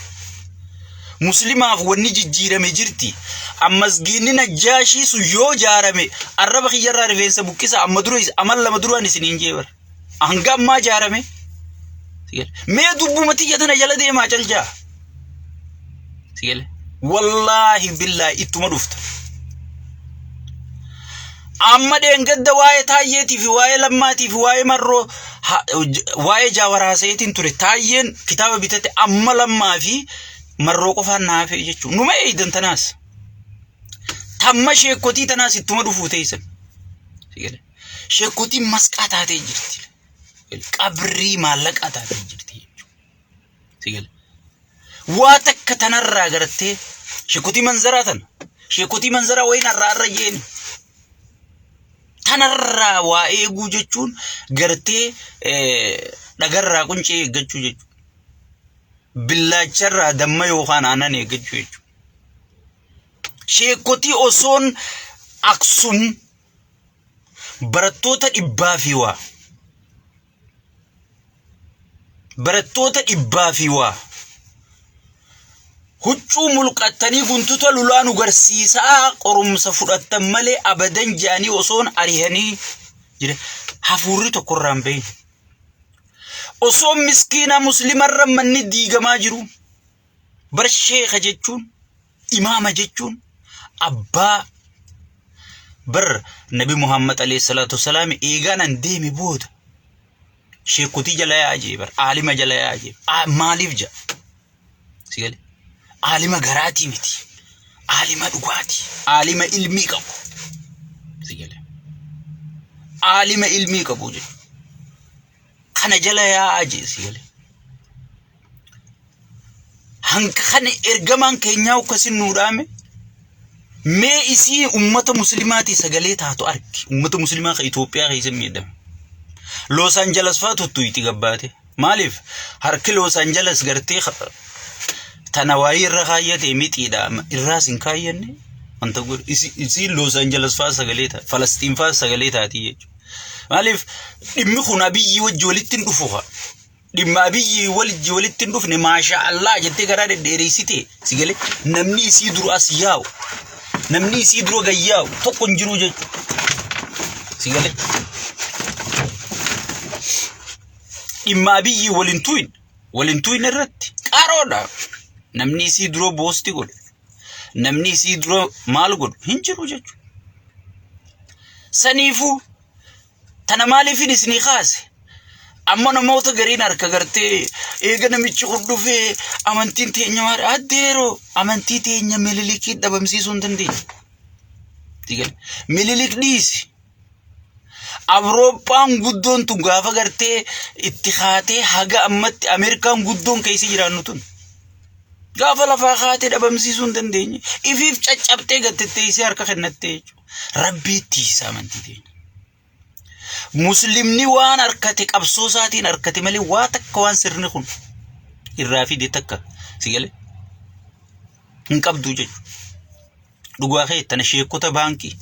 Muslimaaf wanni jijjiirame jirti. Ammasgiinni Najjaashii sun yoo jaarame arraba kiyyarraa rifeensa buqqisa amma dura amal lama duraan isiniin jee bara. Hanga ammaa jaarame. Mee dubbuma tiyya tana jala deemaa caljaa. Sigale. Wallaahi billaahi ittuma dhufta. Amma dheengadda waa'ee taayyeetii fi waa'ee lammaatii fi waa'ee marroo waa'ee jaawar haasayeetiin ture. Taayyeen kitaaba bitate amma lammaa fi marroo qofaan na hafee jechuudha. Numa eeydan tanaas. Tamma sheekotii tanaas ittuma dhufuu teessan. Sheekotiin masqaa taatee jirti. Qabrii maallaqaa taatee jirti jechuudha. Waa takka tanarraa gartee sheekotii manzaraa tana. Sheekotii manzaraa wayiin har'a har'a jeeni. Tanarraa waa eeguu jechuun gartee dhagarraa quncee eeggachuu jechuudha. Billaacharraa damma yookaan aannan eeggachuu jechuudha. Sheekotii osoon Aksum barattoota dhibbaa fi waa barattoota dhibbaa fi waa huccuu mulqattanii guntuta lolaa nu garsiisaa qorumsa fudhattan malee abadan jedhanii osoon arihanii jira hafuurri tokko irraa hin bahin. Osoo miskiina muslimarra manni diigamaa jiru bar sheeka jechuun imaama jechuun abbaa Bar Nabi Muhammad alayhi salaatu wasalaam eegaan an deeme booda sheekotii jala yaa'aa jee bar aalima jala yaa'aa jee maaliif ja'a? Si gale? Aalima garaatii miti. Aalima dhugaati. Aalima ilmii qabu. Si gale? Aalima ilmii qabu jechuudha. Kana jala yaa'aa jee si gale? Hanga kana ergamaan keenyaa akkasin nuu dhaame mee isii ummata muslimaatii sagalee taatu argi. Ummata muslimaa kan Itoophiyaa keessa miidhame. Los Angeles fa'aa tuttuuyti gabbaate. Maaliif harki Los Angeles gartee tana waayii irra kaayyate mixiidha irraas hin kaayyanne wanta godhu isii Los Angeles fa'aa sagalee taati Falastiin fa'aa sagalee taati jechuudha. Maaliif dhimmi kun Abiyyi wajji walitti hin dhufu fa'a. Dhimma Abiyyi wajji walitti hin dhufne maashaa Allah jettee garaa dhedheereessite si galee namni isii dura as yaa'u namni isii dura gad yaa'u tokko hin jiru jechuudha. Si galee dhimma Abiyyi waliin tuyin waliin tuyin irratti qaroodha. Namni isii dura boosti godhu namni isii dura maal godhu hin jiru jechuudha. Saniifuu tana maaliifin isinii kaase? Amma namoota gariin harka gartee eega namichi kun dhufee amantiin teenya maal addeeroo amantii teenya mililikii dhabamsiisuu hin dandeenye. Mililik dhiisi. Awurooppaan guddoon tun gaafa gartee itti kaatee haga ammatti Ameerikaan guddoon keessa jiraannu tun. Gaafa lafaa kaatee dhabamsiisuu hin dandeenye. Ifiif caccabtee gattettee isii harka kennattee jechuudha. Rabbii tiisa amantii teenya. Muslimni waan harkate qabsoo isaatiin harkate malee waa takka waan sirni kun irraa fide takka si galee hin qabdu jechuudha. Dhugaa kee tana sheekota baankii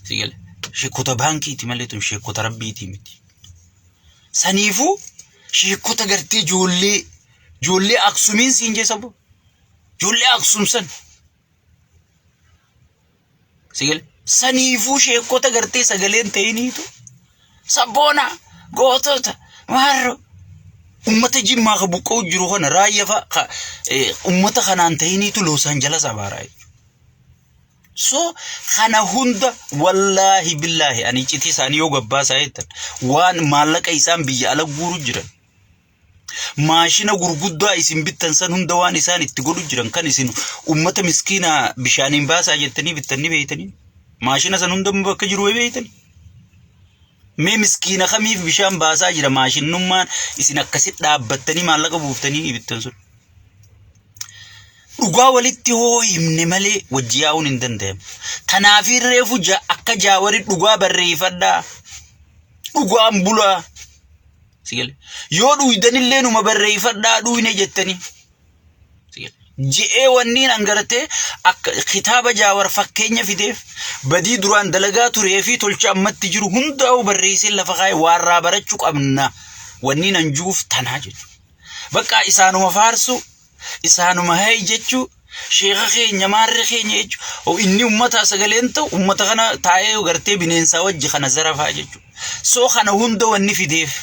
si galee sheekota baankiiti malee tun sheekota rabbiitii miti. Saniifuu sheekota gartee ijoollee ijoollee Aksumiin siin jee sabo ijoollee Aksum san Si gale? Saniifuu sheekota gartee sagaleen ta'iniitu sabboona gootota maarro ummata jimmaa ka buqqa'u jiru kana raayya fa ka ummata kanaan ta'iniitu Los Angeles abaaraa jechuudha. So kana hunda wallaahi billaahi ani iccitii isaanii yoo gabbaasaa jettan waan maallaqa isaan biyya ala guuru jiran Maashina gurguddaa isin bittan san hunda waan isaan itti godhu jiran kan isin ummata miskiina bishaaniin baasaa jettanii bittan ni beeytanii. Maashina san hunda bakka jiru beeytanii. Mee miskiina kamiif bishaan baasaa jira maashinnummaan isin akkasi dhaabbattanii maallaqa buuftanii bittan sun. Dhugaa walitti hoo himne malee wajji yaa'uun hin danda'amu. Tanaafii reefu akka jaawari dhugaa barreeffadhaa. Dhugaan bulaa. Si gale. Yoo dhuydanillee numa barreeffadhaa dhuyne jettanii. Si gale. Je'ee wanniin an gartee akka kitaaba jaawar fakkeenya fideef badii duraan dalagaa turee fi tolcha ammatti jiru hundaa'u barreessee lafa kaa'e waarraa barachuu qabna. Wanniin an juuf tanaa jechuudha. Bakka isaanuma faarsuu, isaanuma hayi jechuu, sheeka keenya maarree keenya jechuudha. Inni ummata sagaleen ta'u ummata kana taa'ee gartee bineensaa wajji kana zarafaa jechuudha. So kana hunda wanni fideef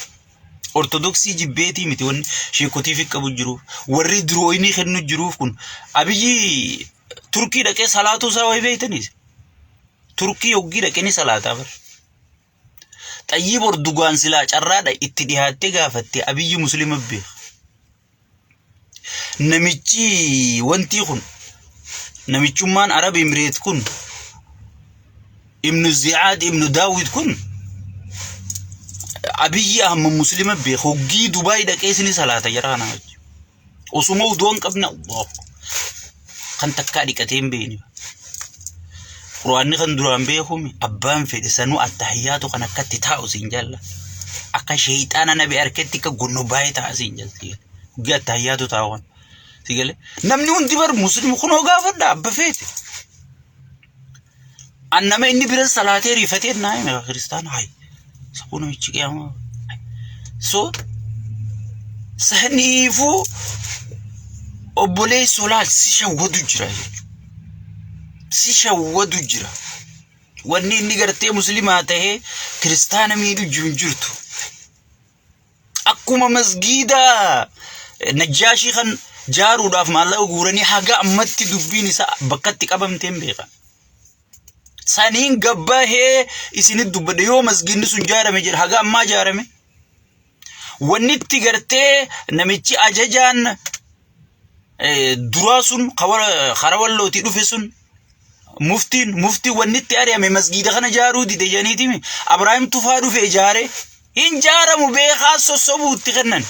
ortodoksii jibbeetii miti wanni sheekotiif qabu jiruuf warri dirooyinii kennu jiruuf kun Abiyyi Turkii dhaqee salaatuu isaa wayii beektaniis. Turkii hoggii dhaqee ni salaataa bara. Xayyib Ordugaan silaa carraadha itti dhihaattee gaafatte Abiyyi muslima beeka. Namichi wantii kun namichummaan Arab Imireet kun Ibnu Ziyaad Ibnu Daawid kun Abiyyi Ahmad muslima beeka. Hoggii Dubaay dhaqee isin salaata jara kana wajji. Osuma uduu hin qabne Allahu kan takkaa dhiqatee hin beekne. Quraanni kan duraan beekumi abbaan fedhe sanuu attahiyyaatu kan akkatti taa'u siin jalla. Akka sheeyxaana nabi harketti akka gonnobaayee taa'a siin jalla. Guyyaa attahiyyaatu taa'u kan. Si galee namni hundi bar muslimu kunoo gaafadha abba feete. An nama inni bira salaatee rifatee naa hime kiristaana hayi. Sabuu namichi qiyaamaa. So saniifuu obboleessoo laal si shawwadu jira jechuudha. Si shawwadu jira. Wanni inni gartee muslimaa tahee kiristaana miidhu jiru hin jirtu. Akkuma masgiida Najjaashii kan jaaruudhaaf maallaqa guuranii haga ammatti dubbiin isaa bakkatti qabamtee hin beekan. Saniin gabbahee isinit dubbadhe yoo masgiinni sun jaarame jedha haga ammaa jaarame. Wanni itti gartee namichi ajajaan duraa sun karaa wallootii dhufe sun muftiin muftii wanni itti ari'ame masgiida kana jaaruu dide jedhaniitimi Abrahaam Tufaa dhufe ijaare hin jaaramu beekaa sossobuu itti kennan.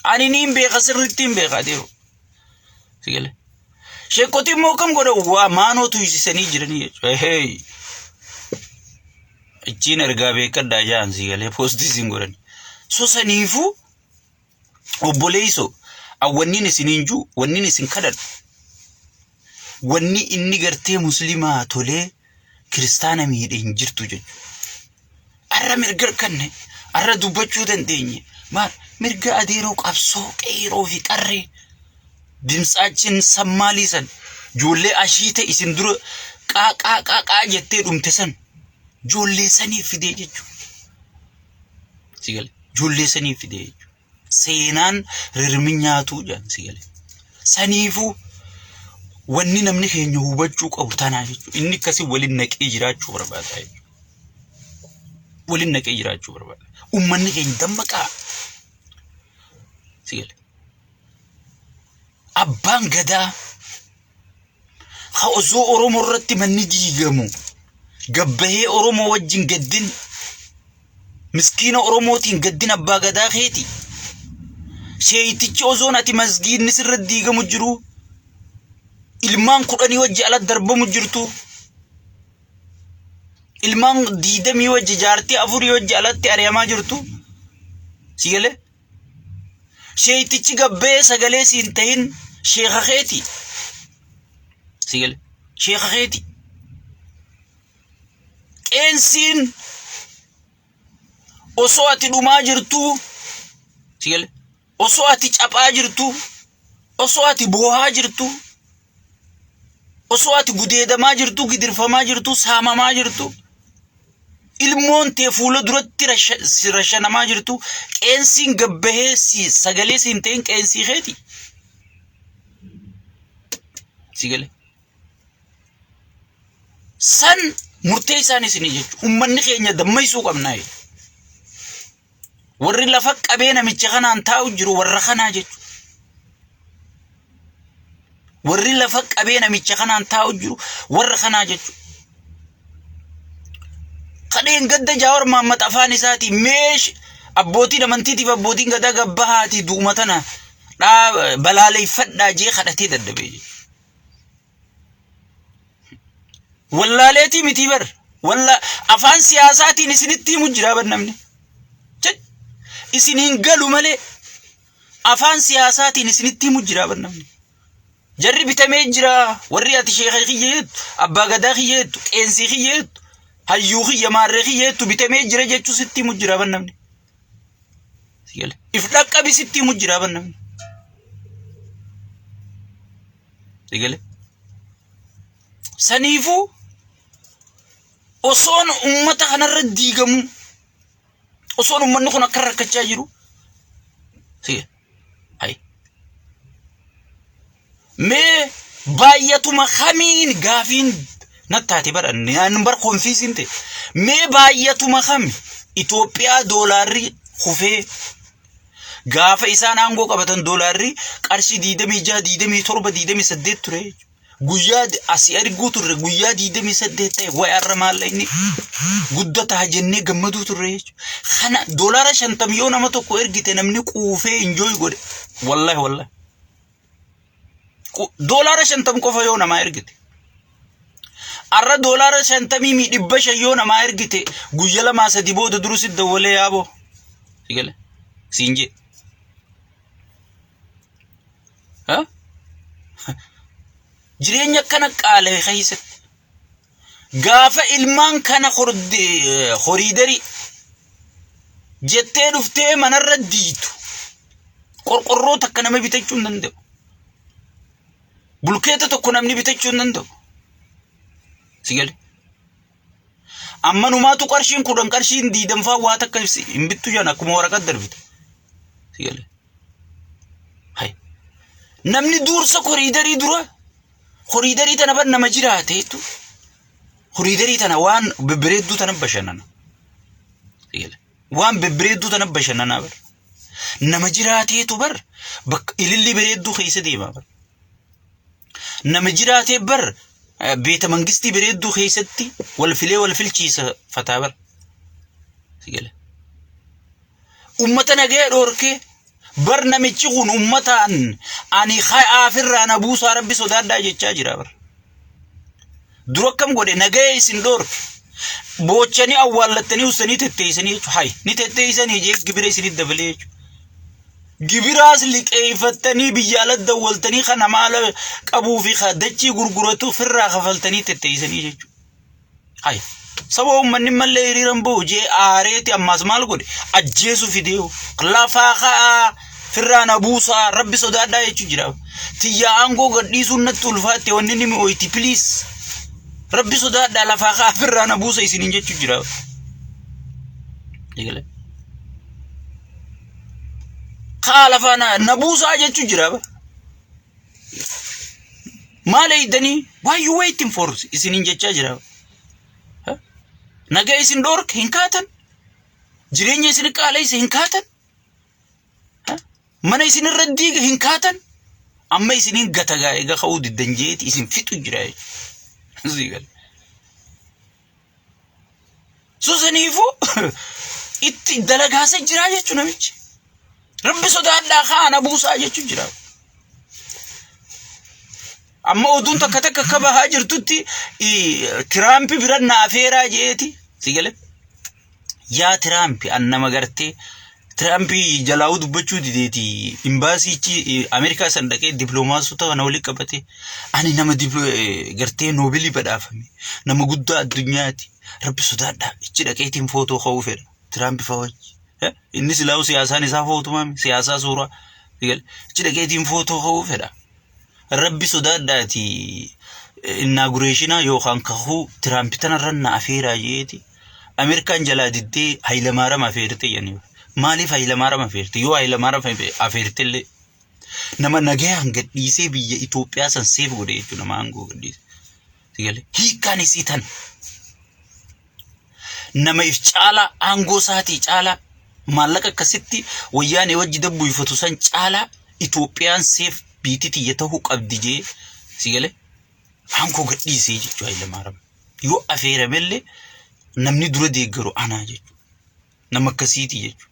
Ani niin beeka sirriitti hin beeka adeemu. Sigale. Sheekotii immoo kam godhan waa maanoo tuysisanii jiranii jechuudha. Hey. Ichiin ergaa beekadhaa jaan sigalee poostii isin godhan. So saniifuu obboleessoo wanniin isiniin juu wanniin isin kadhadhu wanni inni gartee muslimaa tolee kiristaana miidhe hin jirtu jechuudha. Arra mirga arganne arra dubbachuu dandeenye maal mirga adeeroo qabsoo qeeroo fi qarree dimtsaachin sammaalii san ijoollee ashiite isin dura qaa qaa qaa qaa jettee dhumte san ijoollee sanii fidee jechuudha. Sigale ijoollee sanii fidee jechuudha. Seenaan rirmi nyaatuu jedhan sigale. Saniifuu wanni namni keenya hubachuu qabu tanaa jechuudha. Inni akkasii waliin naqee jiraachuu barbaada jechuudha. Waliin naqee jiraachuu barbaada. Uummanni keenya dammaqaa. Sigale. Abbaan gadaa ka osoo Oromoo irratti manni diigamu gabbahee Oromoo wajjin gaddin miskiina Oromootiin gaddin abbaa gadaa keeti. Sheeytichi osoon ati masgiidni sirra diigamu jiru ilmaan kudhanii wajji ala darbamu jirtu. Ilmaan diidamii wajji jaartii afurii wajji alatti ari'amaa jirtu. Si galee? Sheeytichi gabbee sagalee siin tahin sheeka keeti. Si gale? Sheeka keeti. Qeensiin osoo ati dhumaa jirtuu si gale? Osoo ati caphaa jirtuu osoo ati boohaa jirtuu osoo ati gudeedamaa jirtuu gidirfamaa jirtuu saamamaa jirtuu ilmoon tee fuula duratti si rashanamaa jirtu qeensiin gabbahee si sagalee si hin ta'in qeensii keeti. Si galee. San murtee isaan isinii jechuudha. Uummanni keenya dammaysuu qabnaa jechuudha. Warri lafa qabee namicha kanaan taa'u jiru warra kanaa jechuudha. Warri lafa qabee namicha kanaan taa'u jiru warra kanaa jechuudha. Kadheen gadda Jaawar Mahammad afaan isaatii meesh abbootiin amantiitiif abbootiin gadaa gabbahaatii du'uma tana balaaleeffadhaa jee kadhatee dadhabee jechuudha. Wallaaleetii mitii bar. Walla afaan siyaasaatiin isinitti himu jira bar namni. Isin hin galu malee afaan siyaasaatiin isinitti himu jira bar namni. Jarri bitamee jira warri ati sheeka kiyya jettu, abbaa gadaa kiyya jettu, qeensii kiyya jettu, hayyuu kiyya maarree kiyya jettu bitamee jira jechuu sitti himu jira bar namni. If dhaqqabi sitti himu jira bar namni. Sigale. Saniifuu osoon ummata kanarra diigamu osoon ummanni kun akka rakkachaa jiru sigale. Hay. Mee baay'atuma kamiin gaafiin nattaate bara an bar konfiisiin ta'e mee baay'atuma kami Itoophiyaa doolaarri kufee Gaafa isaan aangoo qabatan doolaarri qarshii 26, 27, 28 ture. Guyyaa asii arguu turre guyyaa 28 ta'e wayi har'a maallaqni guddataa jennee gammaduu turre jechuudha. Kana doolaara 50 yoo nama tokko ergite namni quufee enjoy godhe. Wallahi wallahi. Doolaara 50 qofa yoo namaa ergite. Har'a doolaara 50 mi 500 yoo namaa ergite guyya lamaa sadi booda duru si dawwalee yaaboo. Si gale? Siin jee. Ha? Jireenya akkana qaala'e keessatti. Gaafa ilmaan kana horiidarii jettee dhuftee manarra diitu qorqorroo takka nama bitachuu hin danda'u. Bulkeeta tokko namni bitachuu hin danda'u. Si gale? Amma numaatu qarshiin 10 qarshiin diidamfaa waa takka hin bittu jedhan akkuma waraqaa darbite. Si gale? Hay. Namni duursa koriidarii dura koriidarii tana bar nama jiraateetu Koriidarii tana waan bebbereedduu tana bashannana. Waan bebbereedduu tana bashannanaa bar. Nama jiraateetu bar bakka ililli bareedduu keessa deema bar. Nama jiraatee bar beeta mangistii bareedduu keessatti wal filee wal filchiisa fataa bar. Sigale. Ummata nagaya dhoorkee bar namichi kun ummataan ani ka'aafirraa na buusaa rabbi sodaadhaa jechaa jira bar. Dura akkam godhe nagaya isin dhoorke. Boochanii awwaallattanii ussanii tetteessanii jechuudha. Hay ni tetteessanii jee gibira isinit dabalee jechuudha. Gibiraas liqeeffattanii biyya ala dawwaltanii kana maala qabuu fi dachii gurguratu firraa kafaltanii tetteessanii jechuudha. Hay saba uummanni mallee hiriiran bahu jee aareeti ammaas maal godhe ajjeesu fidee lafaa ka'aa firraa na buusaa rabbi sodaadhaa jechuu jira. Tiyyaa aangoo gadhiisuun natti ulfaatte wanni ni mi'ooyti please. Rabbi sodaadhaa lafaa ka'aa firraa na buusa isiniin jechuu jira. Eegale. Ka'aa lafaa na buusaa jechuu jira. Maal eeydanii? Why you waiting for? Isiniin jechaa jira. Nagaa isin dhoorke hin kaatan. Jireenya isin qaala'ise hin kaatan. Mana isin irra diiga hin kaatan. Amma isiniin gata gaa egaa ka'uu diddan jeeti isin fixu jira jechuudha. So saniifuu itti dalagaasa jiraa jechuudha namichi. Rabbi sodaadhaa kaana buusaa jechuun jira. Amma oduun takka takka akka bahaa jirtutti Tiraampi bira na afeeraa jeeti. Si galee? Yaa Tiraampi an nama gartee Tiraampi jalaa'uu dubbachuu dideeti imbaasiichi Ameerikaa san dhaqee dippiloomaasota kana walitti qabate ani nama gartee noobilii badhaafame nama guddaa addunyaati rabbi sodaadhaa ichi dhaqeetiin footoo ka'uu fedha Tiraampi fa'aa wajji. Inni silaa'u siyaasaan isaa footumaami siyaasaa suuraa ichi dhaqeetiin footoo ka'uu fedha. Rabbi sodaadhaati inauguration yookaan kakuu Tiraampi tanarra na afeeraa jeeti. Ameerikaan jalaa diddee Hayilamaariyaam afeerte jedhanii. Maaliif Hayilamaariyaam afeerte? Yoo Hayilamaariyaam afeerte illee nama nagayaan gadhiisee biyya Itoophiyaa san seef godhe jechuudha nama aangoo gadhiise. Sigalee hiikkaan isii tana. Nama if caalaa aangoo isaatii caalaa maallaqa akkasitti wayyaanee wajji dabbuifatu san caalaa Itoophiyaan seef biitii tiyya ta'uu qabdi jee sigalee aangoo gadhiisee jechuudha Hayilamaariyaam. Yoo afeeramellee namni dura deeggaru anaa jechuudha. Nama akkasiiti jechuudha.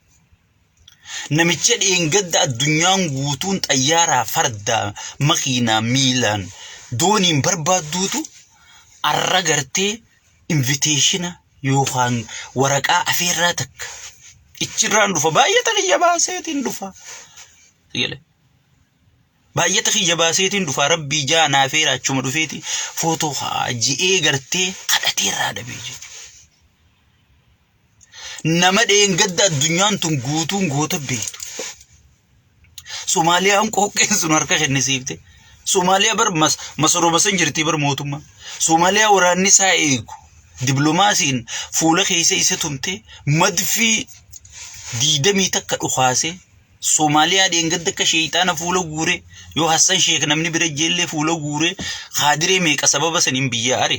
Namicha dheengadda addunyaan guutuun xayyaaraa, fardaa, makiinaa, miilaan, dooniin barbaadduutu arra gartee invitation yookaan waraqaa afeerraa takka ichirraan dhufa baay'ata kiyya baaseetiin dhufa. Baay'ata kiyya baaseetiin dhufa rabbii jaa naa afeera achuma dhufeeti footoo haa ji'ee gartee kadhateerraa dhabee jechuudha. Nama dheengadda addunyaan tun guutuun goota beektu. Somaaliyaan qooqqeen sun harka kennisiifte. Somaaliyaa bar masaroo masan jirti bar mootummaa. Somaaliyaa waraanni isaa eegu. Diplomaasiin fuula keessa isa tumte madfii diidamii takka dhukaasee Somaaliyaa dheengadda akka sheeyxaana fuula guure yoo Hassan Sheek namni bira jeellee fuula guure kaadiree meeqa sababa saniin biyya are.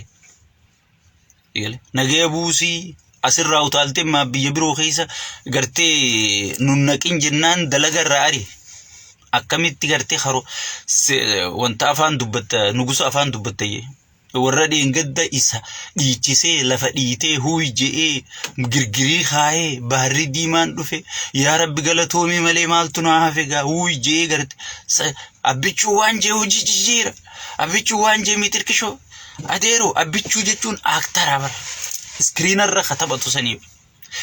Nagaya buusii asirraa utaaltee maa biyya biroo keessa gartee nun naqin jennaan dalaga irraa ari. Akkamitti gartee haro wanta afaan dubbatta nugusa afaan dubbatta jee. Warra dheengadda isa dhiichisee lafa dhiitee huuy je'ee girgirii kaayee baharri diimaan dhufe yaa rabbi galatoomii malee maaltu naa hafe gaa huuy je'ee garte abbichuu waan jee hojii jijjiira abbichuu waan jee mitirkishoo Adeeroo abbichuu jechuun aaktara bara. Iskiriinarra ka taphatu saniif.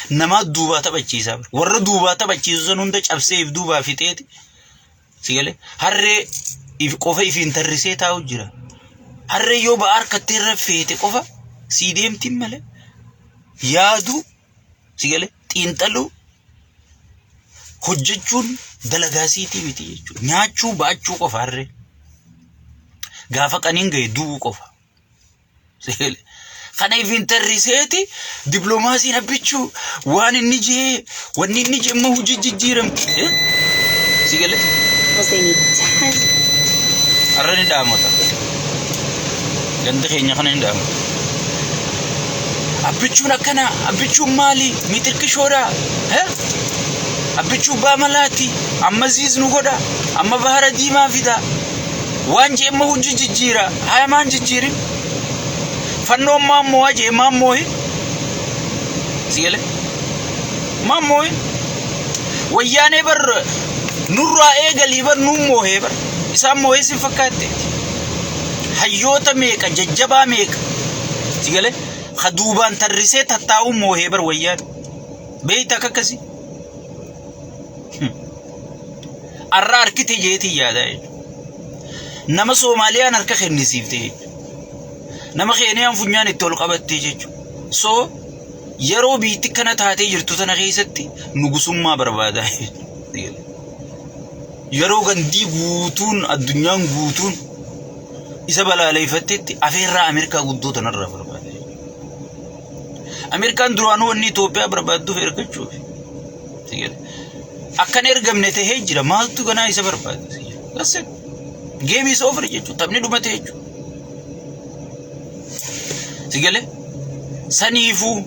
Namaa duubaa taphachiisaa bara. Warra duubaa taphachiisu san hunda cabsee if duubaa fixeeti. Si galee harree if qofa ifiin tarrisee taa'u jira. Harree yoo ba'aa harkattee irra feete qofa sii deemtiin malee. Yaaduu si galee xiinxaluu hojjechuun dalagaa siitii miti jechuudha. Nyaachuu ba'achuu qofa harree. Gaafa qaniin gahe du'uu qofa. Kana ifiin tarriseeti dippiloomaasiin abbichuu waan inni jee wanni inni jee immoo hojii jijjiiramti. Si galee? They need 10 Har'a ni dhaamota. Gandi keenya kana ni dhaamota. Abbichuun akkana, abbichuun maali? Miixirqishoodha. Abbichuu abbaa malaati. Amma ziis nu godha. Amma bahara diimaa fida. Waan je'emma hojii jijjiira. Haya maan jijjiirin? Fannoon maan moo'a je'e maan moo'e? Si galee? Maan moo'e? Wayyaanee bar nurraa eegalii bar nuun moo'ee bar. Isaan moo'ee sin fakkaatteeti. Hayyoota meeqa jajjabaa meeqa. Si galee? Ka duubaan tarrisee tattaa'uun moo'ee bar wayyaan. Beeyta akka akkasii. Arra harkite jeetii yaadaa jechuudha. Nama Soomaaliyaan harka kennisiifte jechuudha. Nama Keeniyaan funyaan itti ol qabatte jechuudha. So yeroo biitti kana taatee jirtu tana keessatti nugusummaa barbaadaa jechuudha. Yeroo gandii guutuun addunyaan guutuun isa balaaleeffattetti afeerraa Ameerikaa guddoo tanarraa barbaada. Ameerikaan duraanuu wanni Itoophiyaa barbaadduuf ergachuuf. Akkan ergamne tahee jira maaltu ganaa isa barbaada. That's it. Game is over jechuudha. Taphni dhumate jechuudha. Si galee? Saniifuu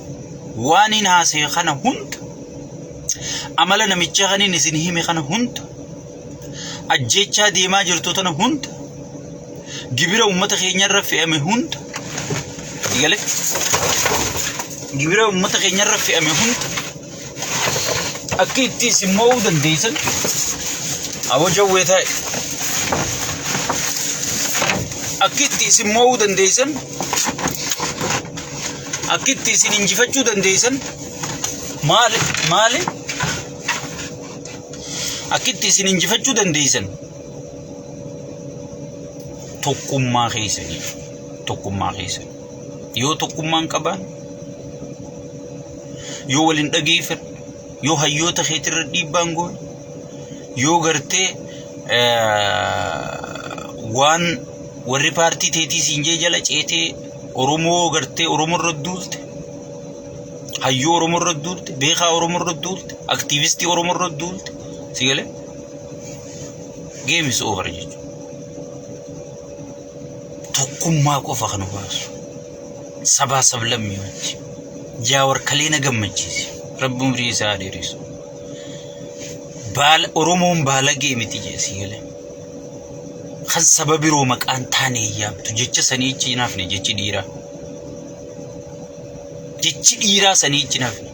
waan hin haasa'e kana hunda amala namichaa kanin isin hime kana hunda ajjeechaa deemaa jirtu tana hunda gibira uummata keenyarra fe'ame hunda si galee? Gibira uummata keenyarra fe'ame hunda akka itti isin mo'uu dandeessan aboo jawwee taa'e akka itti isin mo'uu dandeessan akka itti isin injifachuu dandeessan maali maali akka itti isin injifachuu dandeessan tokkummaa keessanii tokkummaa keessan yoo tokkummaan qabaan yoo waliin dhageeffan yoo hayyoota keetirra dhiibbaan goone yoo gartee waan warri paartii teetii siin jee jala ceetee Oromoo gartee Oromoo irra duulte hayyuu Oromoo irra duulte beekaa Oromoo irra duulte aktiivistii Oromoo irra duulte si galee game is over jechuudha. Tokkummaa qofa kan baasu sabaa sablammii wajji Jaawar kalee na gammachiise rabbi umrii isaa haa dheeressu. Baala Oromoon baalagee miti jee si galee. Kan saba biroo maqaan taane hin yaamtu jecha sanii ichi hin hafne jechi dhiiraa. Jechi dhiiraa sanii ichi hin hafne.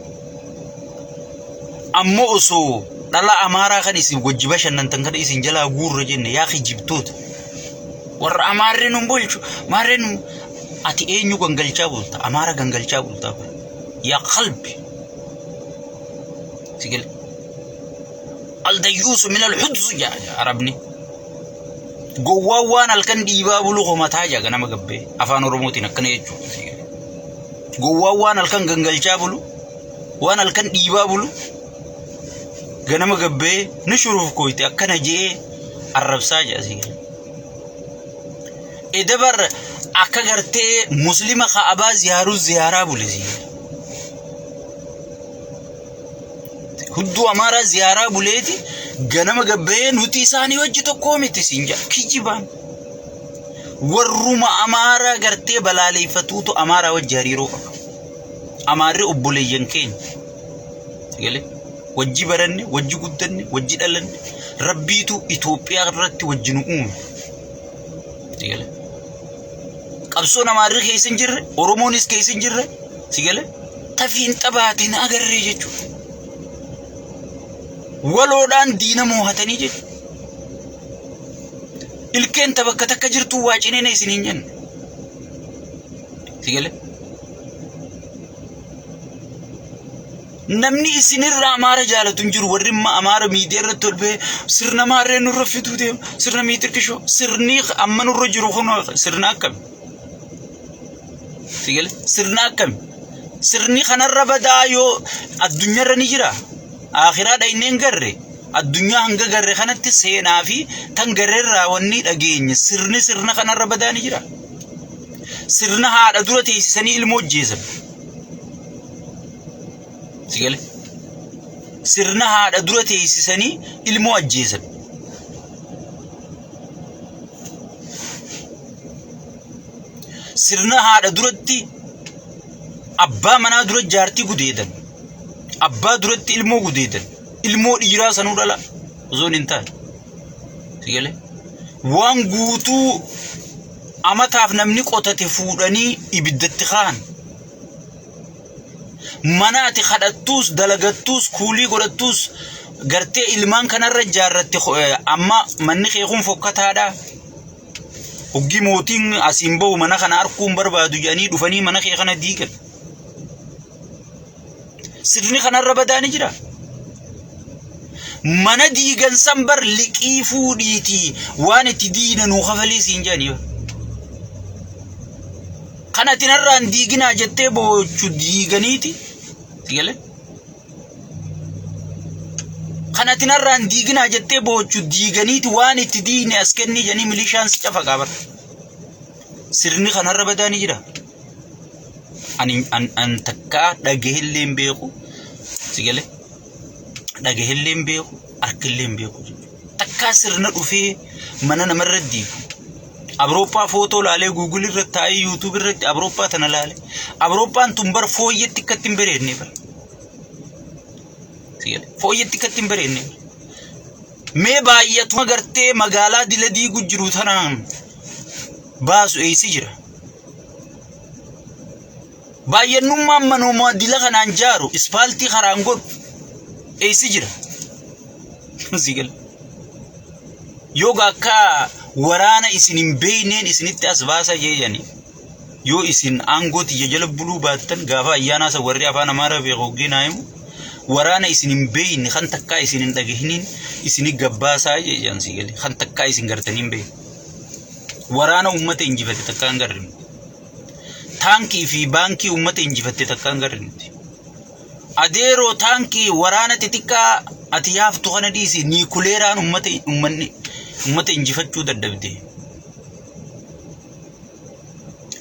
Ammoo osoo dhala Amaaraa kan isin wajji bashannantan kana isin jalaa guurra jenne yaa kijibtoota. Warra Amaarri nun bulchu maarree nun ati eenyu gangalchaa bulta Amaara gangalchaa bultaa bara. Yaa qalbi. Si gale. Aldayyuusu min alhudzu jaa Arabni. Gowwaan waan halkan dhiibaa bulu komataa jaa ganama gabbee afaan Oromootiin akkana jechuudha. Si gale. Gowwaan waan halkan gangalchaa bulu waan halkan dhiibaa bulu ganama gabbee ni shuruuf kooyte akkana je'ee arrabsaa jaa si gale. Edabar akka gartee muslima ka'abaa ziyaaruu ziyaaraa bule si gale. Hudduu Amaaraa ziyaaraa buleeti ganama gabbahee nuti isaanii wajji tokkoo miti siin jedha kijibaan. Warruma Amaaraa gartee balaaleeffatuutu Amaaraa wajji hariiroo qaba. Amaarri obboleeyyan keenya. Galee wajji baranne, wajji guddanne, wajji dhalanne rabbiitu Itoophiyaa irratti wajji nu uume. Galee qabsoon Amaarri keessa hin jirre, Oromoonis keessa hin jirre, si galee tafiin xabaatiin agarree jechuudha. Waloodhaan diina moohatanii jechuudha. Ilkeen ta bakka takka jirtu waa cineena isin hin jenne. Si galee? Namni isinirraa Amaara jaalatu hin jiru. Warri immoo Amaara miidiyaa irratti ol ba'ee sirna maarree nurra fiduu deema. Sirna miitirkishoo. Sirni amma nurra jiru kun sirna akkami? Si galee? Sirna akkami? Sirni kanarra badaa yoo addunyaarra ni jira. Akhiraa dhaynee hin garre. Addunyaa hanga garre kanatti seenaa fi tan garreerraa wanni dhageenye sirni sirna kanarra badaa ni jira. Sirna haadha dura teessisanii ilmoo ajjeesan. Si galee? Sirna haadha dura teessisanii ilmoo ajjeesan. Sirna haadha duratti Abbaa manaa dura jaartii gudeedan. Abbaa duratti ilmoo gudeedan. Ilmoo dhiiraa sanuu dhala osoo hin taane. Si galee? Waan guutuu amataaf namni qotate fuudhanii ibiddatti kaahan. Mana ati kadhattuus dalagattuus kuulii godhattuus gartee ilmaan kanarra ijaarratte amma manni kee kun fokkataadha. Hoggi mootiin asiin bahu mana kana arguu hin barbaadu jedhanii dhufanii mana kee kana diigan. Sirni kanarra badaa ni jira. Mana diigan san bar liqii fuudhiitii waan itti diina nuu kafalii siin jedhanii bar. Kan ati narraan diiginaa jettee boochu diiganiiti. Si galee? Kan ati narraan diiginaa jettee boochu diiganiiti waan itti diigne as kennii jedhanii milishaan si cafaqaa bar. Sirni kanarra badaa ni jira. Ani an an takkaa dhagahellee hin beeku. Si galee? Dhagahellee hin beeku, arkellee hin beeku jechuudha. Takkaa sirna dhufee mana namarra diigu. Awurooppaa footoo laalee Google irra taa'ee YouTube irratti Awurooppaa tana laale. Awurooppaan tun bar fooyyetti akkatti hin bareedne bar. Si galee? Fooyyetti akkatti hin bareedne. Mee baay'atuma gartee magaalaa dila diigu jiru tanaan baasu eessi jira. Baay'annummaan manuma dila kanaan jaaru ispaaltii karaan godhu eessi jira. Si gala. Yoo akka waraana isin hin beekneen isinitti as baasa jeeyani. Yoo isin aangoo tiyya jala buluu baattan gaafa ayyaanaa san warri afaan Amaaraa beeku hoggee naa himu waraana isin hin beekne kan takkaa isin hin dhagahiniin isini gabbaasaa jeeyyan si gale kan takkaa isin gartanii hin beekne. Waraana uummata injifate takkaa hin garre. Taankii fi baankii uummata injifatte takkaa hin garre nuti. Adeeroo taankii waraana xixiqqaa ati yaaftu kana dhiisi niikuleeraan uummata uummanni uummata injifachuu dadhabde.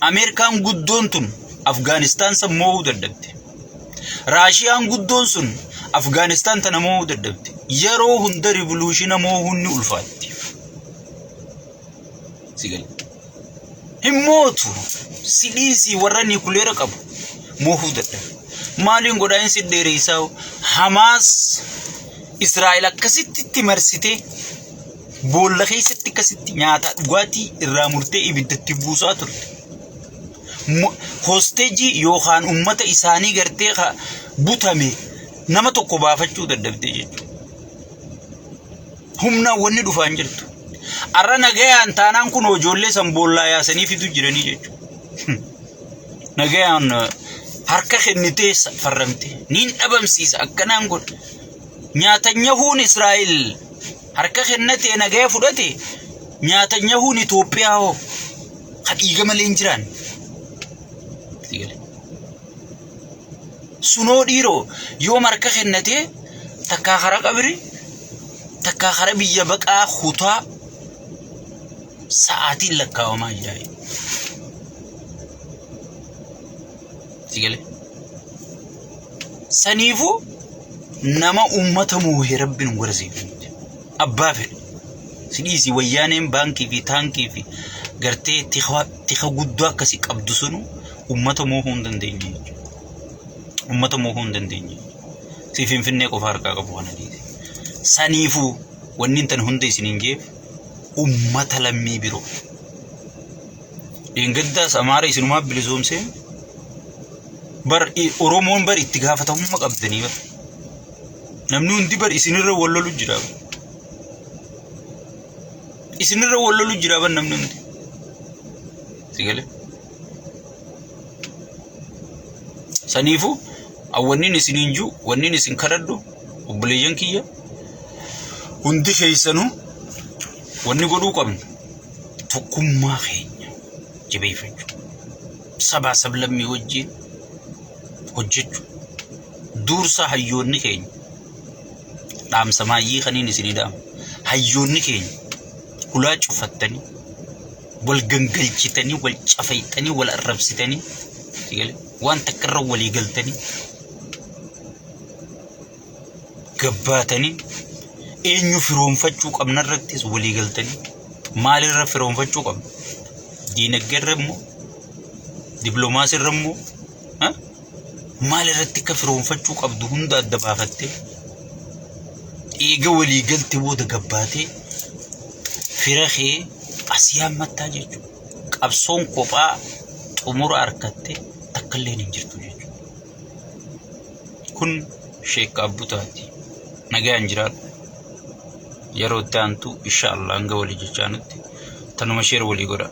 Ameerikaan guddoon tun Afgaanistaan san moo'uu dadhabde. Raashiyaan guddoon sun Afgaanistaan tana moo'uu dadhabde. Yeroo hunda rivoluushina moo'uun ni ulfaatti. Si gale. Hin mootu. Si dhiisii warra niikuleera qabu moohuu dadhabe. Maaliin godhaa hin si dheereessaa Hamaas Israa'el akkasitti itti marsitee boolla keessatti akkasitti nyaataa dhugaatii irraa murtee ibiddatti buusaa turte. Hosteejii yookaan uummata isaanii gartee butame nama tokko baafachuu dadhabde jechuudha. Humnaan wanni dhufaa hin jirtu. Arra nagayaan taanaan kun ijoollee san boollaa yaasanii fidu jiranii jechuudha. Nagayaan harka kennitee farramte. Niin dhabamsiisa akkanaan godha. Nyaatanyahuun Israa'el harka kennatee nagaya fudhate nyaatanyahuun Itoophiyaa hoo ka dhiiga malee hin jiraan. Sunoo dhiiroo yoom harka kennatee takkaa kara qabri takkaa kara biyya baqaa kutaa sa'aatiin lakkaawamaa jira. Si galee? Saniifuu nama uummata moohe rabbi nu garsiisu. Abbaa fedhe. Si dhiisi wayyaaneen baankii fi taankii fi gartee tika guddaa akkasii qabdu sunu uummata moohuu hin dandeenye jechuudha. Uummata moohuu hin dandeenye. Si Finfinnee qofa harkaa qabu kana dhiisi. Saniifuu wanni tan hunda isiniin jeef uummata lammii biroo. Dheengaddaas Amaara isinumaa bilisoomsee bar Oromoon bar itti gaafatamummaa qabdanii bar. Namni hundi bar isinirra wal lolu jira. Isinirra wal lolu jira bar namni hundi. Si galee? Saniifuu wannin isiniin jiru wannin isin kadhadhu obboleeyyan kiyya hundi keessanuu wanni godhuu qabnu tokkummaa keenya jabeeffachuu sabaa sablammii wajjin hojjechuu dursa hayyoonni keenya dhaamsa maayyii kaniin isinii dhaamu hayyoonni keenya hulaa cufattanii wal gangalchitanii wal cafayxanii wal arrabsitanii waan takka irra walii galtanii gabbaatanii eenyu firoomfachuu qabna irrattis walii galtanii maalirra firoomfachuu qabna diinagdee irra immoo dippiloomaasii irra immoo Maal irratti akka firoonfachuu qabdu hunda adda baafattee eega walii galte booda gabbaatee fira kee as yaammattaa jechuudha. Qabsoon kophaa xumura harkattee takka illeen hin jirtu jechuudha. Kun Sheek Abbutaati. Nagaan jiraadhu. Yeroo itti aantu insha Allah hanga walii jechaanutti tanuma share walii godha.